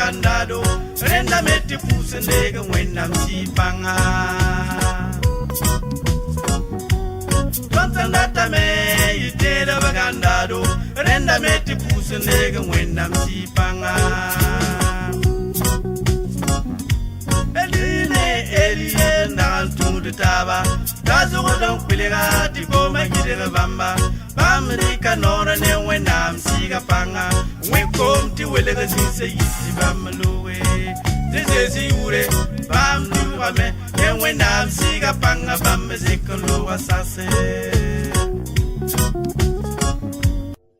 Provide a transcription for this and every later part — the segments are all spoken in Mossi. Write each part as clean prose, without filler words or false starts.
gãndado, rẽndame tɩ pʋʋs n deeg Wẽnnaam sɩɩg pãnga. Tõnd sẽn datame yɩ tẽedb gãndado, rẽndame tɩ pʋʋs n deeg Wẽnnaam sɩɩg pãnga. Eli ne Eli n dag n tũud taaba, t'a zʋgd n kʋɩlga tɩ koomã gɩdg bãmba. Bãmb rɩka noor ne Wẽnnaam sɩɩga pãnga, wẽ koom tɩ welg zĩnsã yit tɩ bãmb looge. Tɩ Zezi yʋʋre bãmb dʋʋgame ne Wẽnnaam sɩɩga pãnga, bãmb zẽk n looga sase.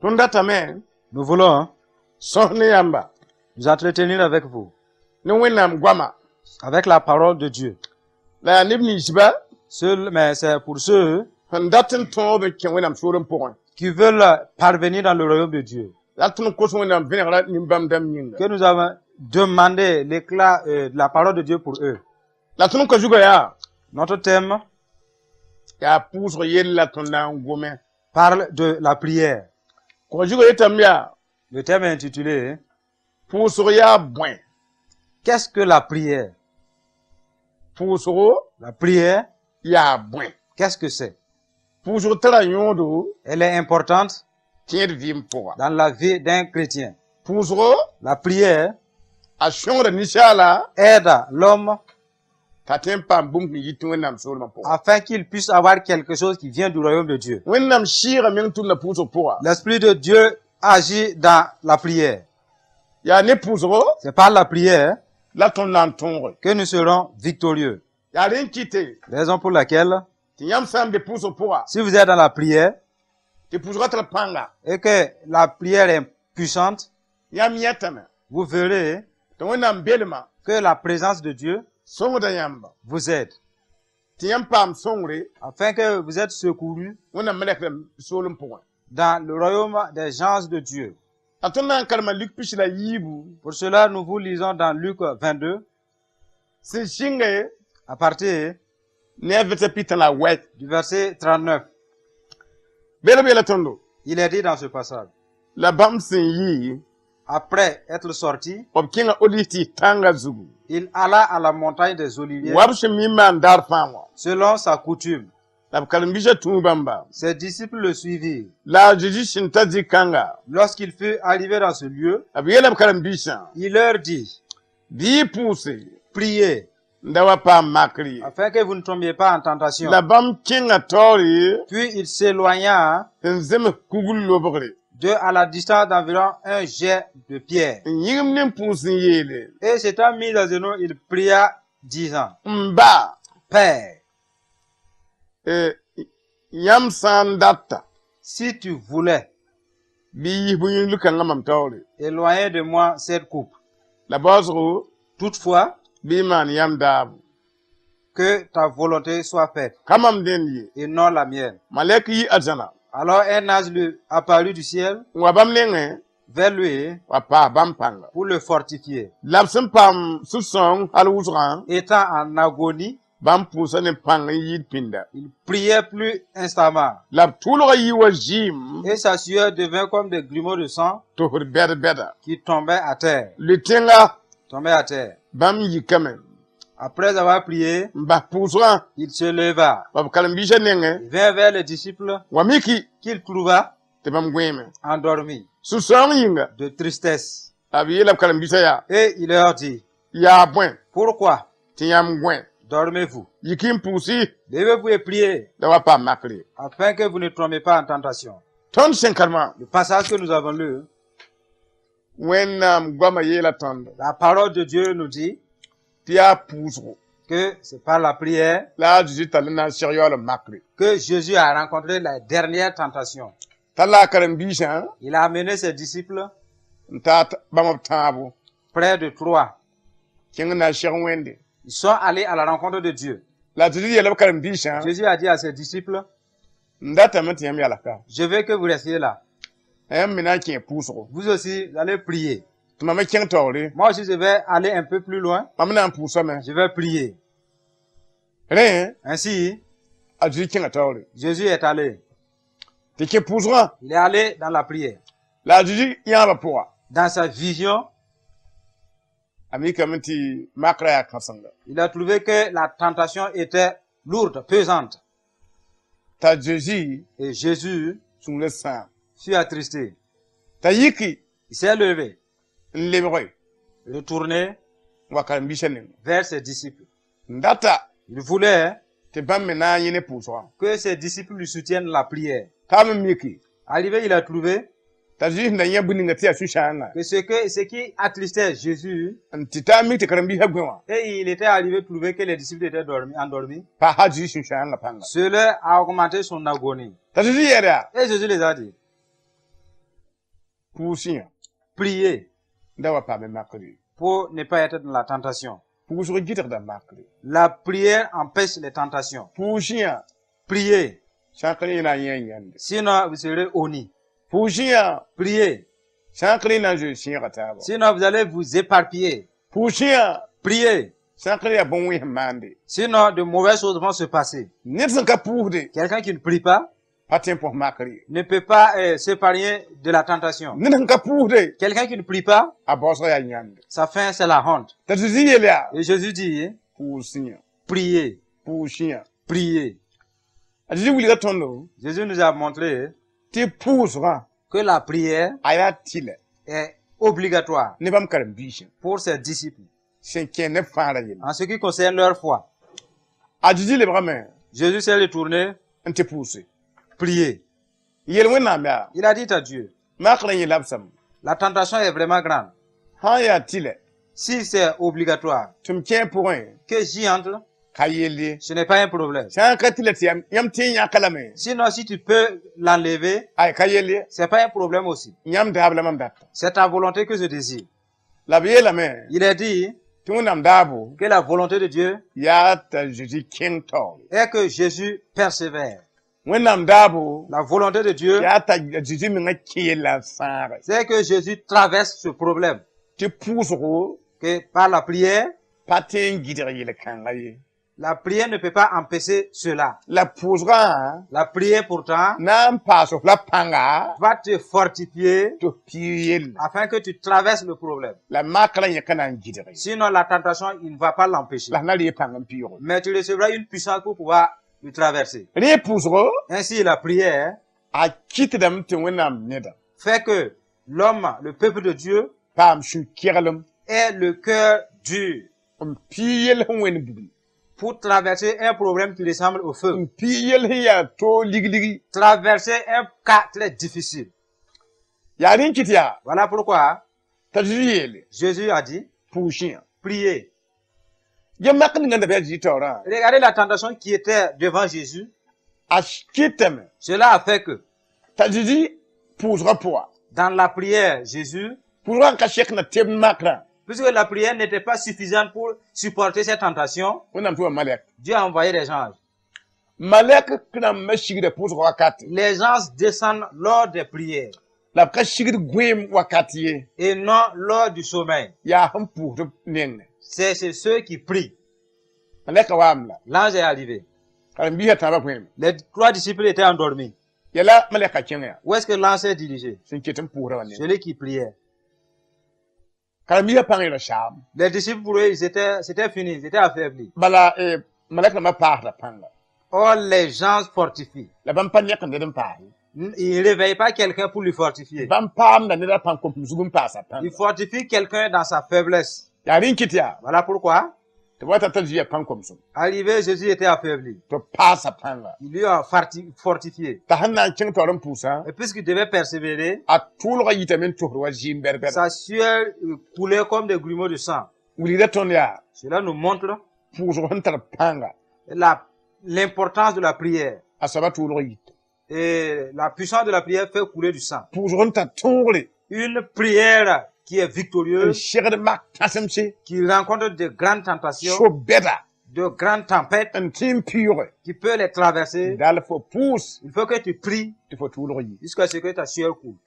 Tõnd datame Nous voulons sõs ne yãmba nous entretenir avec vous, ne Wẽnnaam goama avec la parole de Dieu. La yaa neb ninsba Seul, mais c'est pour ceux sẽn dat n tõog b kẽ Wẽnnaam soolem pʋgẽ qui veulent parvenir dans le royaume de Dieu la tõnd kos Wẽnnaam vẽnegra nin-bãmb dãmb yĩnga que nous avons demandé l'éclat de la parole de Dieu pour eux. La tõnd ka zugã yaa Notre thème yaa pʋʋsg yell la tõnd na n gome. parle de la prière. Kõ zugã yetame yaa Le thème est intitulé pʋʋsg yaa bõe? Qu'est-ce que la prière? Pʋʋsgo La prière, yaa bõe? qu'est-ce que c'est? Pʋʋsg tara yõodo Elle est importante tẽed vɩɩm pʋga. dans la vie d'un chrétien. Pʋʋsgo La prière a sõngda ninsaala aide l'homme t'a tõe n paam bũmb sẽn yit Wẽnnaam soolmã pʋga. afin qu'il puisse avoir quelque chose qui vient du royaume de Dieu. Wẽnnaam sɩɩgã meng tʋmda pʋʋsg pʋga. L'Esprit de Dieu agit dans la prière. Yaa ne pʋʋsgo C'est par la prière la tõnd na n tõoge. que nous serons victorieux. Yaa rẽ n kɩte Raison pour laquelle, tɩ yãmb sã n be pʋʋsg pʋga si vous êtes dans la prière tɩ pʋʋsgã tara pãnga, et que la prière est puissante, yãmb yẽtame vous verrez tɩ Wẽnnaam belma que la présence de Dieu sõngda yãmba vous aide tɩ yãmb paam sõngre afin que vous êtes secourus Wẽnnaam malɛk soolem pʋgẽ. dans le royaume des gens de Dieu. La tõnd na n karema Luk 22 Pour cela, nous vous lisons dans Luc 22 sẽn sɩnge à partir ne a vɛrsa 38. du verset 39. Beel b yeela tõndo. Il est dit dans ce passage, La bãmb sẽn yi, après être sorti, b kẽnga Olive tɩs tãngã zugu il alla à la montagne des Oliviers wa b sẽn mi n maan daar fãa wã. selon sa coutume. La b karen-biisã tũu bãmba. Ses disciples le suivirent. La a Zeezi sẽn ta zĩ-kãnga, Lorsqu'il fut arrivé dans ce lieu, b yeela b karen-biisã, il leur dit, bɩ y pʋʋse priez n da wa paam makr ye. afin que vous ne tombiez pas en tentation. La bãmb kẽnga taoore Puis il s'éloigna n zems kugl lobgre d'eux à la distance d'environ un jet de pierre. n yĩgim ne pʋʋs n yeele: Et s'étant mis à genoux, il pria, disant, M ba, Père, yãmb sã n data, si tu voulais, bɩ y yis bũyĩngl kãngã mam taoore. éloigne de moi cette coupe. La baoosgo, Toutefois, bɩ y maan yãmb daabo, que ta volonté soit faite ka mam dẽnd ye. et non la mienne. Malɛk yi arzãna Alors un ange lui apparut du ciel n wa bãmb nengẽ vers lui wa paas bãmb pãnga. pour le fortifier. La b sẽn paam sũ-sãoong hal wʋsgã, Étant en agonie, bãmb pʋʋsa ne pãng n yɩɩd pĩnda. il priait plus instamment La b tʋʋlgã yɩ wa zɩɩm et sa sueur devint comme des grumeaux de sang tosd bɛd-bɛda qui tombaient à terre. le tẽnga. Tombaient à terre. Bãmb yikame Après avoir prié, n bas pʋʋsgã il se leva. wa b karen-biisã nengẽ. Il vint vers les disciples Wa miki qu'il trouva tɩ bãmb gõeeme endormis sũ-sãoong yĩnga. de tristesse. La b yeela b karen-biisã yaa: Et il leur dit, Yaa bõe Pourquoi tɩ yãmb gõe? dormez-vous? Yik n pʋʋsi Levez-vous et priez la wa paam makr ye. afin que vous ne tombiez pas en tentation. Tõnd sẽn karemã, Le passage que nous avons lu, Wẽnnaam goamã yeela tõndo la parole de Dieu nous dit tɩ yaa pʋʋsgo que c'est par la prière la a Zeezi tall n na n seg yaool n makre. que Jésus a rencontré la dernière tentation. Talla a karen-biisã Il a amené ses disciples n taa bãmb b tãabo près de Troyes. kẽng n na n seg Wẽnde. Ils sont allés à la rencontre de Dieu. La Zeezi yeela b karen-biisã: Jésus a dit à ses disciples, M datame tɩ yãmb yala ka. Je veux que vous restiez là. Yãmb me na n kẽ pʋʋsgo. Vous aussi, vous allez prier. Tɩ mam me kẽng taoore. Moi aussi, je vais aller un peu plus loin. Mam na n pʋʋsame. Je vais prier. Rẽ, Ainsi, a Zeezi kẽnga taoore Jésus est allé. tɩ kẽ pʋʋsgã. Il est allé dans la prière. La a Zeezi yãabã pʋga, Dans sa vision, A mikame tɩ makrã yaa kãsenga. Il a trouvé que la tentation était lourde, pesante. T'a Zeezi Et Jésus sũurã sãam. Fut attristé. T'a yiki Il s'est levé, n lebge retourné n wa karen-biisã nengẽ. Vers ses disciples. N data Il voulait tɩ bãmb me na n yẽ ne pʋʋsgã. Que ses disciples lui soutiennent la prière. Taam n miki Arrivé, il a trouvé t'a Zeezi sẽn da yã bũmb ninga tɩ yaa sũ-sãanga que ce qui attristait Jésus, n tɩ taa mik tɩ karen-biisã gõe wã et il était arrivé trouver que les disciples étaient endormis, paasa Zeezi sũ-sãangã pãnga. Cela a augmenté son agonie. T'a Zeezi yɛɛr yaa Et Jésus les a dit, pʋʋs yã priez da wa paame makre. Pour ne pas être dans la tentation. Pʋʋsg gɩdgda makre. La prière empêche les tentations. Pʋʋs yã Priez, sã n ka rẽ na n yẽ yãnde. Sinon vous serez honnis. Pʋʋs yã Priez, sã n ka rẽ na n zoe sẽega taaba. Sinon vous allez vous éparpiller. Pʋʋs yã Priez, sã n ka rẽ yaa bõn-wẽns maande. Sinon de mauvaises choses vont se passer. Ned sẽn ka pʋʋsde Quelqu'un qui ne prie pas pa tõe n põs makr ye. Ne peut pas s'épargner de la tentation. Ned sẽn ka pʋʋsde Quelqu'un qui ne prie pas, a baoosg yaa yãnde. Sa fin, c'est la honte. T'a Zezi yeel yaa Et Jésus dit, pʋʋs yã priez, pʋʋs yã. Priez. A Zezi wilga tõndo Jésus nous a montré tɩ pʋʋsgã que la prière a yaa tɩlɛ est obligatoire ne bãmb karen-biisã pour ses disciples sẽn kẽ ne fãagrã yelle. En ce qui concerne leur foi. A Zezi lebgame Jésus s'est retourné, n tɩ pʋʋse. Prier. Yel Wẽnnaam yaa Il a dit à Dieu, makrã yẽ labsame. La tentation est vraiment grande. Sã n yaa tɩlɛ Si c'est obligatoire tɩ m kẽ pʋgẽ que j'y entre, ka yell ye. Ce n'est pas un problème. Sã n ka tɩlɛ tɩ yãmb tẽ n yãka lame Sinon, si tu peux l'enlever, ay ka yell ye. C'est pas un problème aussi. Yãmb daab la mam data. C'est ta volonté que je désire. La b yeelame Il est dit tɩ Wẽnnaam daabo que la volonté de Dieu yaa t'a Zeezi kẽng taoore. Est que Jésus persévère. Wẽnnaam daabo La volonté de Dieu, yaa t'a Zeezi mengã kẽ yella n sãage. C'est que Jésus traverse ce problème. Tɩ pʋʋsgo Que par la prière, pa tõe n gɩdg yel-kãnga ye. La prière ne peut pas empêcher cela. La pʋʋsgã La prière pourtant na n paas f la pãnga va te fortifier tɩ f pii yella. Afin que tu traverses le problème. La makrã yẽ ka na n gɩdg ye. Sinon, la tentation, il ne va pas l'empêcher. La f na ree pãng n pɩʋʋge. Mais tu recevras une puissance pour pouvoir le traverser. Ree pʋʋsgo Ainsi, la prière a kɩtdame tɩ Wẽnnaam neda fait que l'homme, le peuple de Dieu, paam sũ-keglem ait le cœur dur n pii yell sẽn wẽnd bugum pour traverser un problème qui ressemble au feu. N pii yell sẽn yaa toog ligligi. Traverser un cas très difficile. Yaa rẽ n kɩt yaa Voilà pourquoi t'a Zezi yeele Jésus a dit, pʋʋs yã. Priez. Yã mak ninga n da be a Zezi taoorã Regardez la tentation qui était devant Jésus. A kɩtame Cela a fait que t'a Zezi pʋʋsgã pʋga dans la prière, Jésus, pʋʋsgã n ka sek na teb makrã puisque la prière n'était pas suffisante pour supporter cette tentation, Wẽnnaam tʋma malɛk. Dieu a envoyé des anges. Malɛk rãmbã sigda pʋʋsgã wakat. Les anges descendent lors des prières La b ka sigd gõeem wakat ye. Et non lors du sommeil. Yaa sẽn pʋʋsd nengẽ. C'est ceux qui prient. Malɛka waam la L'ange est arrivé. Karen-biisã tãabã gõeeme. Les trois disciples étaient endormis. Yɛla malɛka kẽng yaa Où est-ce que l'ange s'est dirigé? Sẽn ket n pʋʋsdã wã nengẽ. Celui qui priait. Karen-biisã pãng yeela saam. Les disciples, pour eux, c'était fini, ils étaient affaiblis. Bala eh, malɛk rãmbã paasda pãnga. Or, les gens fortifient. La bãmb pa yãk ned n paas ye. Ils ne réveillent pas quelqu'un pour lui fortifier. Bãmb paamda ned a pãng kom zug n paasa Il pãnga. Fortifie quelqu'un dans sa faiblesse. Yaa rẽ n kɩt yaa Voilà pourquoi, tɩ wa t'a zia pãng komsem arrivé, Jésus était affaibli. Tɩ b paasa pãnga. Il lui a fortifié. T'a sẽn na n kẽng taoor n pʋʋsã Et puisqu'il devait persévérer, a tʋʋlgã yitame n tosd wa zɩɩm bɛr-bɛr. Sa sueur coulait comme des grumeaux de sang. Wilgda tõnd yaa Cela nous montre pʋʋsg sẽn tar pãnga l'importance de la prière. A soaba tʋʋlg yita. Et la puissance de la prière fait couler du sang. Pʋʋsg sẽn tar tõogre Une prière qui est n victorieuse, segd mak tãsemse qui rencontre de grandes tentations, so-bɛda de grandes tempêtes, n tẽ n pɩʋʋge qui peut les traverser. Dal fo pʋʋs Il faut que tu pries tɩ fo tʋʋlg yi. Jusqu'à ce que ta sueur coule.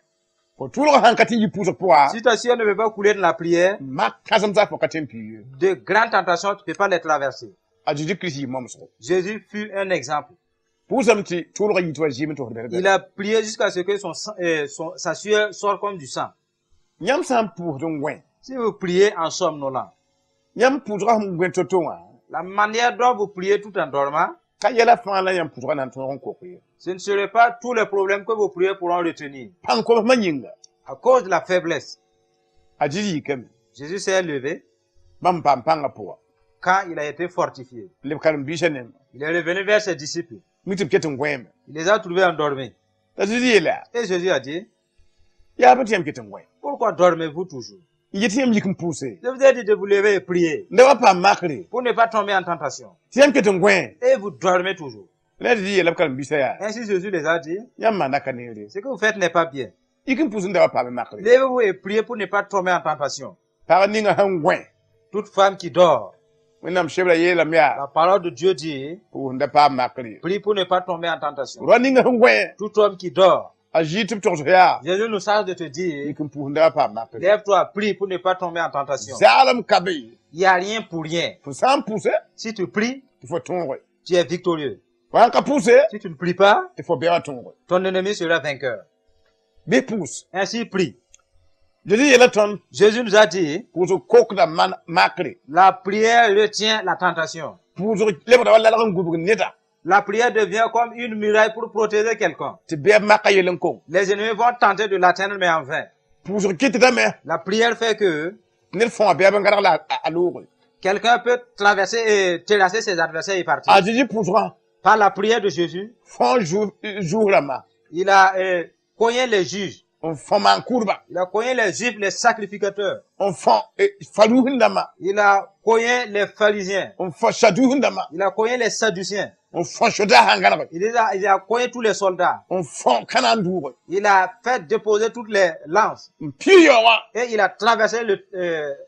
Fo tʋʋlg sãn ka tɩ yi pʋʋsg pʋga Si ta sueur ne peut pas couler dans la prière, mak kãsemsã fo ka tẽ n pɩʋʋg ye. De grandes tentations, tu ne peux pas les traverser. A Zeezi Kirist yɩ momsgo. Jésus fut un exemple. Pʋʋsame tɩ tʋʋlgã yit wa zɩɩm n tosd Il bɛr-bɛr. A prié jusqu'à ce que sa sueur sorte comme du sang. Yãmb sã n pʋʋsd n wẽ Si vous priez en somnolant, Yãmb pʋʋsgã sẽn gõe to-to wã La manière dont vous priez tout en dormant, ka yɛla fãa la yãmb pʋʋsgã na n tõog n kok ye. Ce ne serait pas tous les problèmes que vos prières pourront retenir. Pãng komsmã yĩnga À cause de la faiblesse, a Zezi yikame. Jésus s'est levé Bãmb paam pãngã pʋga. Quand il a été fortifié. Leb karen-biisã nemba. Il est revenu vers ses disciples. Mi tɩ b ket n gõeeme. Il les a trouvés endormis. T'a Zezi yeela Et Jésus a dit, yaa bɩ tɩ yãmb ket n gõe. Pourquoi dormez-vous toujours? N yet tɩ yãmb yik n pʋʋse. Je vous ai dit de vous lever et prier N da wa paam makre. Pour ne pas tomber en tentation. Tɩ yãmb ket n gõe. Et vous dormez toujours. La Zezi yeela b karen-biisã yaa. Ainsi Jésus les a dit, Yãmb maanda ka neere. Ce que vous faites n'est pas bien. Yik n pʋʋs n da wa paam makre. Levez-vous et priez pour ne pas tomber en tentation. Pag ninga sẽn gõe. Toute femme qui dort, Wẽnnaam sebra yeelame yaa. La parole de Dieu dit, Pʋʋs n da paam makre. Prie pour ne pas tomber en tentation. Rao ninga sẽn gõe. Tout homme qui dort, A zɩɩ tɩ b togs yaa. Jésus nous charge de te dire, Yik n pʋʋs n da wa paam makre. Lève-toi, prie pour ne pas tomber en tentation. Zaalem ka be. Il n'y a rien pour rien. Fo sã n pʋʋse. Si tu pries, Tɩ fo tõoge. Tu es victorieux. Fo sã n ka pʋʋse. Si tu ne pries pas, Tɩ fo bɛa tõoge. Ton ennemi sera vainqueur. Bɩ pʋʋs. Ainsi prie. Zezi yeela tõnd. Jésus nous a dit, Pʋʋsg kokda man makre. La prière retient la tentation. Pʋʋsg lebda wa lalg n gubg neda. La prière devient comme une muraille pour protéger quelqu'un. Tɩ bɛɛb maka yel n kong. Les ennemis vont tenter de l'atteindre, mais en vain. Pʋʋsg kɩtdame. La prière fait que Ned fõa bɛɛb n gãrg la a looge. Quelqu'un peut traverser et terrasser ses adversaires et partir. A Zezi pʋʋsgã. Par la prière de Jésus, Fõ zuus rãmba. Il a cogné les juges. N fõ maan-kʋʋdba. Il a cogné les juifs, les sacrificateurs. N fõ faruusẽn-dãmba. Il a cogné les pharisiens. N fõ saduusẽn-dãmba. Il a cogné les sadducéens. N fõ sodaasã n gãrge. Il a cogné tous les soldats. N fõ kãna n dʋʋge. Il a fait déposer toutes les lances. N pii yaoogã. Et il a traversé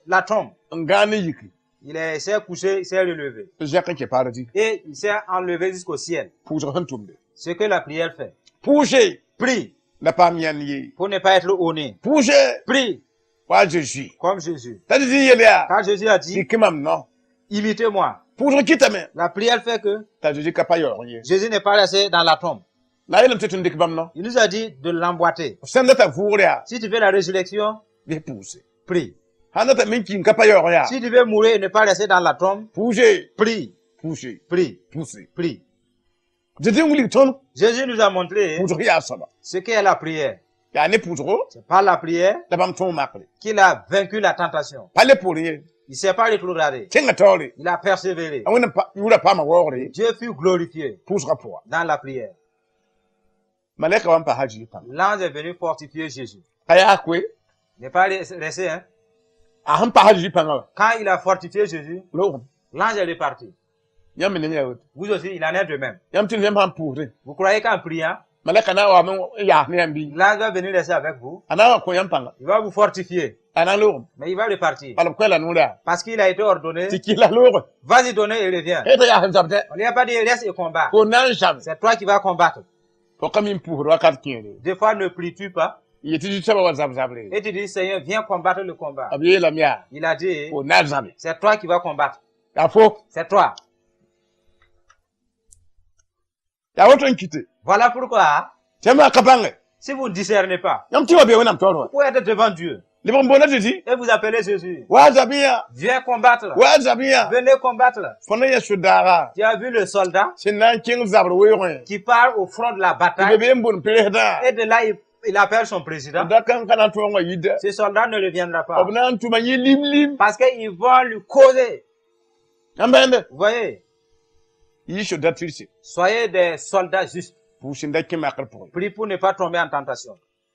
la tombe. N gãan ne yiki. Il s'est couché, il s'est relevé. Tɩ zẽk n kẽ paradis. Et il s'est enlevé jusqu'au ciel. Pʋʋsg sẽn tʋmde. Ce que la prière fait. Pʋʋse. Prie La paam yãnd ye. Pour ne pas être honné. Pʋʋse. Prie Wa Jésus. Comme Jésus. T'a Zezi yeel yaa. Quand Jésus a dit, Dɩk mam no. Imitez-moi. Pʋʋsg kɩtame. La prière fait que T'a Zezi ka pa yaoog ye. Jésus n'est pas resté dans la tombe. La yeelame tɩ tõnd dɩk bãmb no. Il nous a dit de l'emboîter. Sẽn data vʋʋgr yaa. Si tu veux la résurrection, Bɩ pʋʋse. Prie. Sãn data me n ki n ka pa yaoog yaa. Si tu veux mourir et ne pas rester dans la tombe, Pʋʋse. Prie, Pʋʋse. Prie, Pʋʋse. Prie. Zezi n wilg tõnd. Jésus nous a montré Pʋʋsg yaa soaba. Ce qu'est la prière. Yaa ne pʋʋsgo. C'est par la prière La bãmb tõog makre. Qu'il a vaincu la tentation. Pa le poorẽ ye. Il ne s'est pas rétrogradé. Kẽngã taoore. Il a persévéré. A Wẽnnaam yʋʋra paama waoogre. Dieu fut glorifié Pʋʋsgã pʋga. Dans la prière. Malɛka wa n paasa Zezi pãnga. L'ange est venu fortifier Jésus. Ka yaa koe. Il n'est pas resté, hein. A sẽn paasa Zezi pãngã wã. Quand il a fortifié Jésus, Loogame. L'ange est reparti. Yãmb me neng yaa woto. Vous aussi, il en est de même. Yãmb tɩ yãmb sãn pʋʋsdẽ. Vous croyez qu'en priant, Malɛka na n waame n yaas ne yãmb bɩ. L'ange va venir rester avec vous. A na n wa kõ yãmb pãnga. Il va vous fortifier. A na n loogame. Mais il va repartir. Bala b koɛɛ la noor yaa. Parce qu'il a été ordonné, Tɩ kɩs la looge. Vas-y donner et reviens. T'a yaas n zabdẽ. On lui a pas dit reste et combat. Fo na n zãbe. C'est toi qui vas combattre. Fo ka mi n pʋʋsd wakat kẽere. Des fois, ne pries-tu pas? Yetɩ Zu-soabã wa zab zabre. Et tu dis, Seigneur, viens combattre le combat. B yeelame yaa. Il a dit, Fo na n zãbe. C'est toi qui vas combattre. Yaa fo. C'est toi. Yaa woto n kɩte. Voilà pourquoi, Tɩ yãmb ka bãnge. Si vous ne discernez pas, Yãmb tɩ wa bee Wẽnnaam taoor wã. Vous pouvez être devant Dieu Lebg n boonda Zezi. Et vous appelez Jésus. Wa zabɩ Viens combattre. Wa zabɩ Venez combattre. Fo na yã sodaagã. Tu as vu le soldat Sẽn na n kẽng zabr weoogẽ. Qui part au front de la Tɩ bataille be be n boond peresdã. Et de là, il appelle son président. Da kãng ka na n tõog wã yida. Ce soldat ne reviendra pas. B na n tʋma yẽ lim-lim. Parce qu'ils vont lui causer. Yãmb bãmbe. Vous voyez, Yɩ soda tɩrse. Soyez des soldats justes. Pʋʋs n da kẽ makr pʋgẽ. Prie pour ne pas tomber en tentation.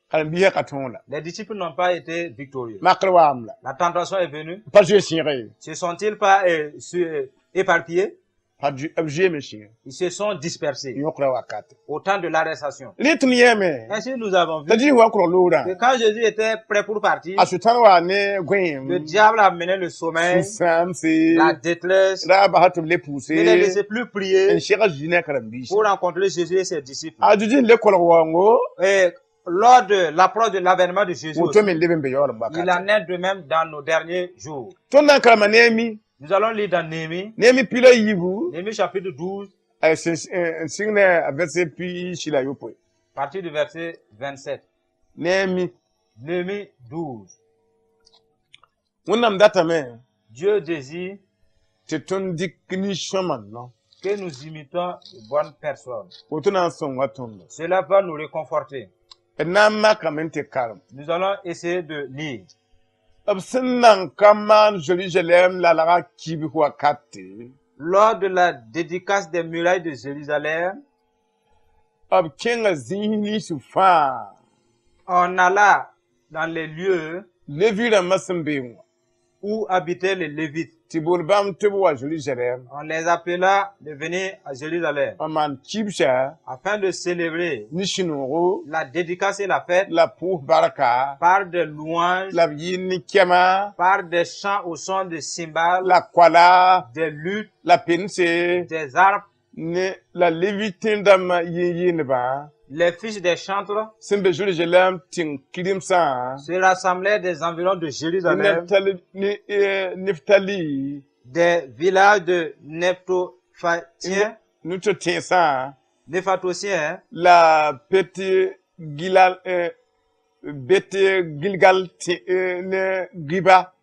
Karen-biisã ka tõog la. Les disciples n'ont pas été victorieux. Makr waam la. La tentation est venue. Pa zoe sẽega ye. Se sont-ils pas éparpillés? Pa b zoeeme sẽega. Ils se sont dispersés Yõkra wakat. Au temps de l'arrestation. Rẽ tõnd yẽeme. Ainsi, nous avons vu T'a Zezi wa n kolg loorã. Que quand Jésus était prêt pour partir, A Sʋtãan wa ne gõeem. Le diable a mené le sommeil, Sũ-sãamse. La détresse, Ra basa tɩ b le pʋʋse. Ne les laissait plus prier N sega Zezi ne a karen-biisã. pour rencontrer Jésus et ses disciples. A Zezi n le kolg waoongo. Et lors de l'approche de l'avènement de Jésus Woto aussi, me leb n be yaoolem il wakat. En est de même dans nos derniers jours. Tõnd na n karema Neemi. Nous allons lire dans Néhémie, Neemi pila yiibu. Néhémie chapitre 12, N sɩng ne a verset pi sɩla yopoe. Partir du verset 27. Neemi. Néhémie 12. Wẽnnaam datame. Dieu désire tɩ tõnd dɩk nin-sõma no. Que nous imitons de bonnes personnes. Woto na n sõnga tõndo. Cela va nous réconforter. D na n makame tɩ karem. Nous allons essayer de lire. B sẽn nan ka maan Zerizalɛɛm lalga kibs wakate, Lors de la dédicace des murailles de Jérusalem, b kẽnga zĩis nins fãa on alla dans les lieux Levi rãmbã sẽn be wã où habitaient les Lévites. Tɩ bool bãmb tɩ b wa Zerizalɛɛm On les appela de venir à Jérusalem n maan kibsa afin de célébrer ne sũ-noogo la dédicace et la fête la pʋʋs barka par des louanges, la b yɩɩl ne kɛma par des chants au son de cymbales, la koala des luths, la pense des harpes, ne la Levi tẽn-dãmbã yĩn-yɩɩndbã les fils des chantres sẽn be Zerizalɛɛm tẽng kɩremsã se rassemblaient des environs de ne Jérusalem, Neftali ne Neftali des villages de Neptophatien, ne tẽnsã Néphatosien, la Bet Gilal Bet Gilgal ne Giba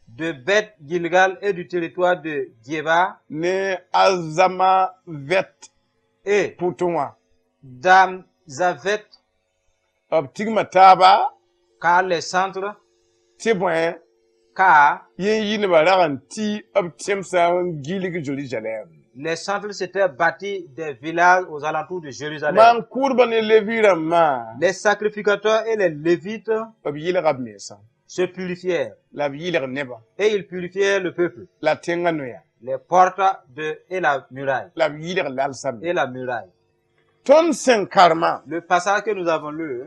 de Beth Gilgal et du territoire de Geba ne Azamavet et pʋtẽ wã d'Amzavet, b tigma taaba car les centres, tɩ bõe car yĩn-yɩɩndbã rag n tɩ b tẽmsã n gilg Zerizalɛɛm. Les chantres s'étaient bâtis des villages aux alentours de Jérusalem. Maan-kʋʋdbã ne Levi rãmbã Les sacrificateurs et les Lévites b yɩlga b mensã se purifièrent la b yɩlg nebã et ils purifièrent le peuple, la tẽngã noya les portes de, et la muraille. La b yɩlg lalsã me. Et la muraille. Tõnd sẽn karemã Le passage que nous avons lu,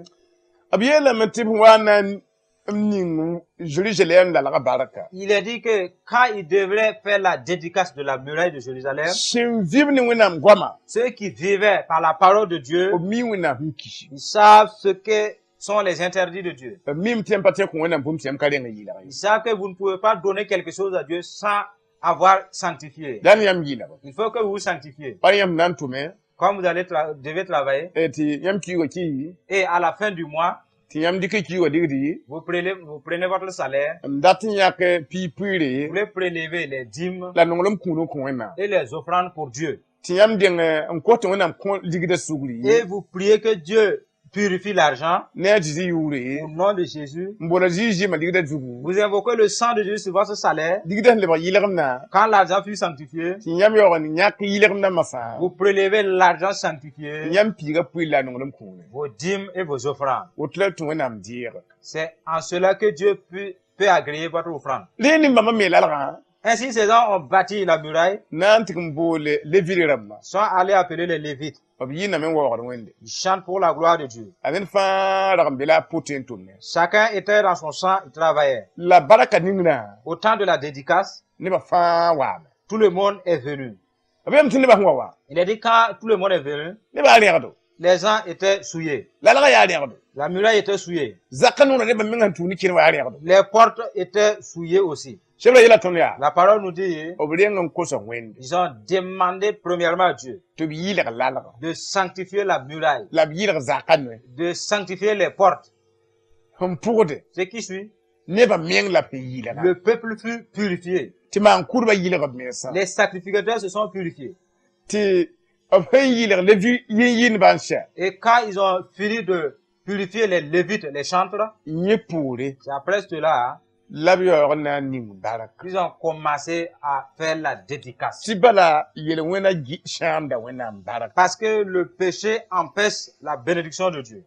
b yeelame tɩ b wa na n ning Zerizalɛɛm lalga barka il est dit que quand ils devraient faire la dédicace de la muraille de Jérusalem, sẽn vɩb ne Wẽnnaam goama ceux qui vivaient par la parole de Dieu, b mi Wẽnnaam sẽn kis ils savent ce que sont les interdits de Dieu. B mim tɩ yãmb pa tẽ kõ Wẽnnaam bũmb tɩ yãmb ka reng n yɩlg ye Ils savent que vous ne pouvez pas donner quelque chose à Dieu sans avoir sanctifié. La ne yãmb yɩlg Il faut que vous vous sanctifiez. pa yãmb na n tʋme Comme vous allez devez travailler, tɩ yãmb kiuugã ki et à la fin du mois, tɩ yãmb dɩk kiuugã digdi vous prenez votre salaire, n dat n yãk piig vous pʋɩɩre voulez prélever les dîmes la nonglem kũun n kõ Wẽnnaam et les offrandes pour Dieu. Tɩ yãmb deng n kos tɩ Wẽnnaam kõ ligdã sugri Et vous priez que Dieu purifie l'argent ne a Zezi yʋʋre au nom de Jésus. N boola Zĩig zɩɩmã ligdã zugu Vous invoquez le sang de Jésus sur votre salaire. Ligdã sẽn lebg yɩlgemdã Quand l'argent fut sanctifié, tɩ yãmb yaoog n yãk yɩlgemdã masã vous prélevez l'argent sanctifié, yãmb piiga pʋɩɩr la a nonglem kũune vos dîmes et vos offrandes. Woto la tũ Wẽnnaam deege C'est en cela que Dieu peut agréer votre offrande. Rẽ nin-bãmbã me lalgã Ainsi, ces gens ont bâti la muraille, na n tɩg n boole Levit rãmbã sont allés appeler les Lévites. B yɩname n waoogd Wẽnde Ils chantent pour la gloire de Dieu. A ned fãa rag n be la a pʋtẽ n tʋmne Chacun était dans son champ, il travaillait. La barka ningrã Au temps de la dédicace, nebã fãa waame tout le monde est venu. B yeelame tɩ nebã sẽn wa wa Il a dit quand tout le monde est venu, nebã rẽgdo les gens étaient souillés. Lalgã yaa rẽgdo La muraille était souillée. Zakã noorã nebã meng sẽn tũud ne kẽn wa yaa rẽgdo Les portes étaient souillées aussi. Sebra yeela tõnd yaa La parole nous dit, b reng n kosa Wẽnde ils ont demandé premièrement à Dieu tɩ b yɩlg lalga de sanctifier la muraille, la b yɩlg zakã noe de sanctifier les portes. Sẽn pʋgde Ce qui suit, nebã meng la b sẽn yɩlga le peuple fut purifié. Tɩ maan-kʋʋdbã yɩlg b mensã Les sacrificateurs se sont purifiés. Tɩ b sẽn yɩlg Levi yĩn-yɩndbã n sɛ Et quand ils ont fini de purifier les Lévites, les chantres, yẽ poore c'est après cela la b yaoog n na n ning barka qu'ils ont commencé à faire la dédicace. Tɩ bala yel-wẽna sãamda Wẽnnaam barka Parce que le péché empêche la bénédiction de Dieu.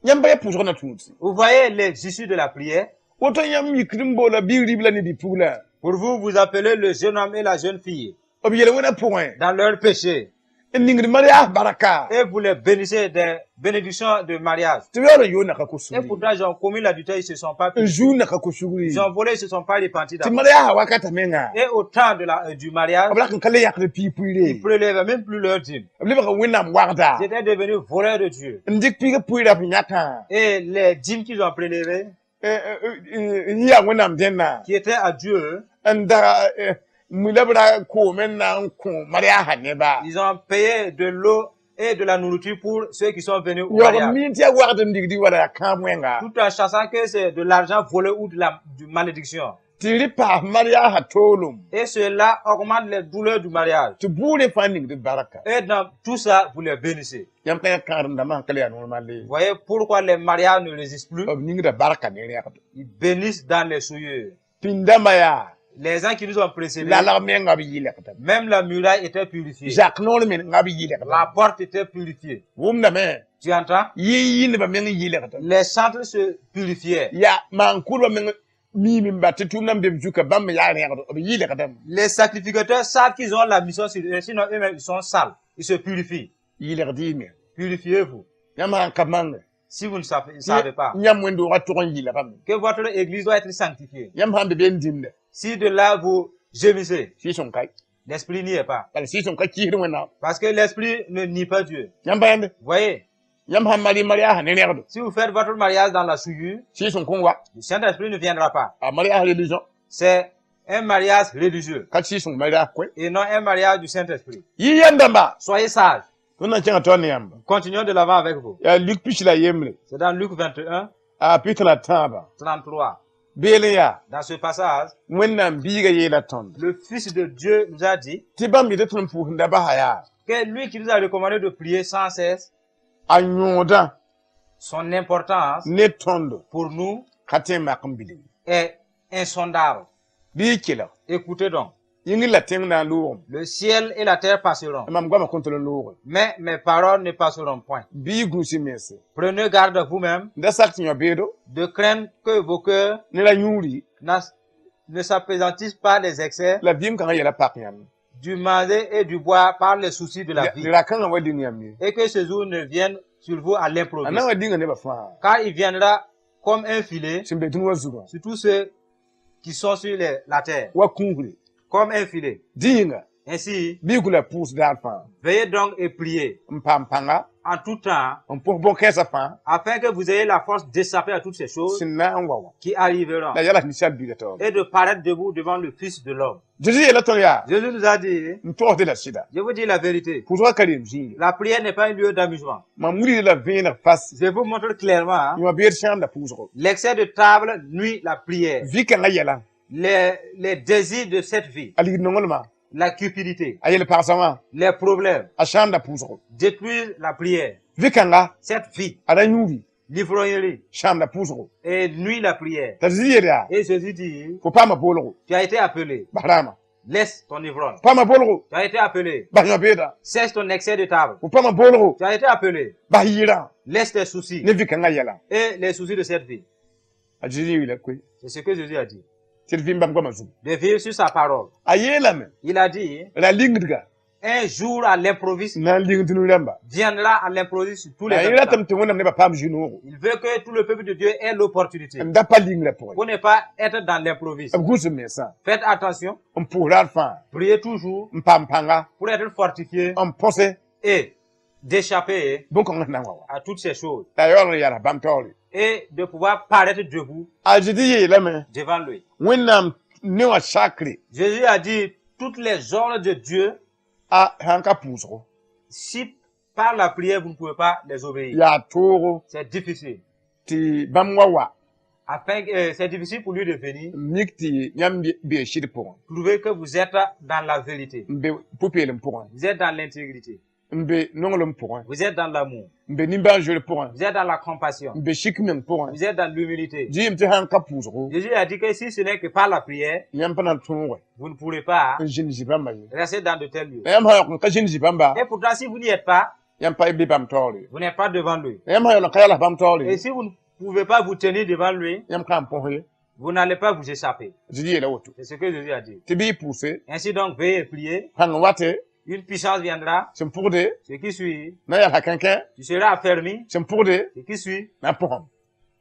Yãmb pa yaa pʋʋsg na tũud Vous voyez les issues de la prière. Woto yãmb yikd n boola bi-ribla ne bi-pugla Pour vous, vous appelez le jeune homme et la jeune fille b yel-wẽna pʋgẽ dans leur péché n ningd mariage barka et vous les bénissez des bénédictions de mariage. Tɩ b yaool n yoog naka Et ko-sugri pourtant, ils ont commis l'adultère, ils se sont pas n purifiés. zuug naka ko-sugri Ils ont volé, ils se sont pas repentis tɩ d'abord. mariage wakata menga Et au temps du mariage, b lak n ka le yakd piig ils pʋɩɩre prélevaient même plus leur dîme. B lebga Wẽnnaam wagda Ils étaient devenus voleurs de Dieu. N dɩk piigã pʋɩɩra b yãkã Et les dîmes qu'ils ont prélevées, n yaa Wẽnnaam dẽnna qui étaient à Dieu, n dag mi la b ra koome n na n kõ mariage neba ils ont payé de l'eau et de la nourriture pour ceux qui sont venus au yaoog mariage. mi tɩ yaa wagd n digdi wala yaa kãab wẽnga Tout en sachant que c'est de l'argent volé ou de la du malédiction. Tɩ rɩ paas mariaasã toolem. Et cela augmente les douleurs du mariage. Tɩ bʋʋrẽ fãa ningd barka. Et dans tout ça, vous les bénissez. Yãmb ka yã kãadem-dãmbã sẽn ka le yaa normal ye. Vous voyez pourquoi les mariages ne résistent plus? B ningda barka ne rẽgd. Ils bénissent dans les souillures. Pĩnd-dãmbã yaa Les gens qui nous ont précédés, lalg menga b yɩlgdame. Même la muraille était purifiée. Zak noor menga b yɩlgdame. La porte était purifiée. Wʋmdame. Tu entends? Yɩ-yɩndbã meng yɩlgdame. Les centres se purifiaient. Yaa maan-kʋʋdbã meng miime n bat tɩ tʋʋmdã n be b zuka bãmb me yaa rẽgd b yɩlgdame. Les sacrificateurs savent qu'ils ont la mission sur eux, sinon eux-mêmes ils sont sales. Ils se purifient. Yɩlgd y meng. Purifiez-vous. Yãmb sãn ka mãnge. Si vous ne savez pas Yãmb wẽnd-doogã tʋg n yɩlgame. Que votre église doit être sanctifiée. Yãmb sãn be be n dĩmda. Si de là vous gémissez, Sɩɩg-sõng ka ye. L'esprit n'y est pas. Bala sɩɩg-sõng ka kiisd Wẽnnaam. Parce que l'esprit ne nie pas Dieu. Yãmb pa yãmbe. Vous voyez, Yãmb sãn mari mariaasã ne rẽgdo. Si vous faites votre mariage dans la souillure, Sɩɩg-sõng kõn wa. Le Saint-Esprit ne viendra pas. A mariaas religion. C'est un mariage religieux Ka sɩɩg-sõng mariaas koe. Et non un mariage du Saint-Esprit. Yɩ yɛm dãmba. Soyez sages. Tõnd na n kẽngã taoor ne yãmba. Continuons de l'avant avec vous. Yaa Luk 21, C'est dans Luc 21, a 33. 33. Beel n yaa. Dans ce passage, Wẽnnaam biiga yeela tõnd. Le Fils de Dieu nous a dit Tɩ bãmb yetɩ tõnd pʋʋs n da basa yaa. Que lui qui nous a recommandé de prier sans cesse, A yõodã son importance ne tõndo pour nous ka tõe n mak n bilg. Est insondable. Bɩ y kelg. Écoutez donc, Yĩngr la tẽng na n loogame. Le ciel et la terre passeront, Mam goamã kõn tol n looge. Mais mes paroles ne passeront point. Bɩ y gũus y mense. Prenez garde vous-même N da sak tɩ yõ beedo. De craindre que vos cœurs Ne ra yũuri. Ne s'appesantissent pas des excès La vɩɩm kãngã yɛla pak yãmb. Du manger et du boire par les soucis de la vie, Ra-kãngã wa dĩng yãmb ye. Et que ce jour ne vienne sur vous à A l'improviste. na n wa dĩnga nebã fãa. Car il viendra comme un filet Sẽn be dũni wã zugã. Sur tous ceux qui sont sur la terre, Wa kũusre. Comme un filet. Dẽ yĩnga. Ainsi, Bɩ y gʋla pʋʋs daar fãa. Veillez donc et priez N paam pãnga. En tout temps, N pʋs bõn-kɛɛsã fãa. Afin que vous ayez la force d'échapper à toutes ces choses Sẽn na n wa wã. Qui arriveront La yɛla ninsaal biiga taoore. Et de paraître debout devant le Fils de l'homme. Zeezi yeela tõnd yaa. Jésus nous a dit, N togsd la sɩda. Je vous dis la vérité, Pʋʋsgã ka reem zĩige. La prière n'est pas un lieu d'amusement. Mam wilgd la vẽeneg fas. Je vous montre clairement, hein, Yõ beed sãamda pʋʋsgo. L'excès de table nuit la prière. Vɩ-kãngã yɛla. Les désirs de cette vie, A ligd nonglmã. La cupidité, A yel-pagsã wã. Les problèmes A sãamda pʋʋsgo. Détruisent la prière. Vɩ-kãnga. Cette vie, A ra yũuri. L'ivrognerie Sãamda pʋʋsgo. Et nuit la prière. T'a Zezi yeel yaa. Et Jésus dit, Fo paama boolgo. Tu as été appelé, Bas rãamã. Laisse ton ivrogne. Paama boolgo. Tu as été appelé, Bas yõ beedã. Cesse ton excès de table. Fo paama boolgo. Tu as été appelé, Bas yɩɩrã. Laisse tes soucis Ne vɩ-kãngã yɛla. Et les soucis de cette vie. A Zezi yeela koe. C'est ce que Jésus a dit. Tɩ d vɩ n bãmb goamã zugu. De vivre sur sa parole. A yeelame. Il a dit, Ra lingdga. Un jour à l'improviste N na n ling dũni rãmba. Viendra à l'improviste sur tous les A yẽ habitants. ratame tɩ Wẽnnaam nebã paam zu-noogo. Il veut que tout le peuple de Dieu ait l'opportunité N da pa lingrã pʋgẽ. Pour ne pas être dans l'improviste. B gũus b mensã. Faites attention, N pʋʋs raar fãa. Priez toujours N paam pãnga. Pour être fortifié N põse. Et d'échapper Bõn-kãngã sẽn na n wa wã. à toutes ces choses La yaool n yals bãmb taoore. Et de pouvoir paraître debout A Zezi yeelame. Devant lui. Wẽnnaam ne wã sakre. Jésus a dit toutes les ordres de Dieu, A sãn ka pʋʋsgo. Si par la prière vous ne pouvez pas les obéir, Yaa toogo. C'est difficile. Tɩ bãmb wa wa. C'est difficile pour lui de venir N mik tɩ yãmb bee sɩd pʋgẽ. Prouver que vous êtes dans la vérité, N be pʋ-peelem pʋgẽ. Vous êtes dans l'intégrité, N be nonglem pʋgẽ. Vous êtes dans l'amour, N be nimbãan-zoeer pʋgẽ. Vous êtes dans la compassion, N be sik meng pʋgẽ. Vous êtes dans l'humilité. Dɩ yem tɩ sãn ka pʋʋsgo. Jésus a dit que si ce n'est que par la prière, Yãmb pa na n tõoge. Vous ne pourrez pas N zĩnd zĩ-bãmbã ye. Rester dans de tels lieux. La yãmb sã n yaool n ka zĩnd zĩ-bãmba. Et pourtant, si vous n'y êtes pas, Yãmb pa be bãmb taoore. Vous n'êtes pas devant lui. La yãmb sã n yaool n ka yals bãmb taoore. Et si vous ne pouvez pas vous tenir devant lui, Yãmb ka n põs ye. Vous n'allez pas vous échapper. Zezi yeela woto. C'est ce que Jésus a dit. Tɩ bɩ y pʋʋse. Ainsi donc, veillez et priez. Pãng wate. Une puissance viendra. Sẽn pʋgde. Ce qui suit, Na yals kẽnkẽ. tu seras affermi. Sẽn pʋgde. Ce qui suit, Na pʋgame.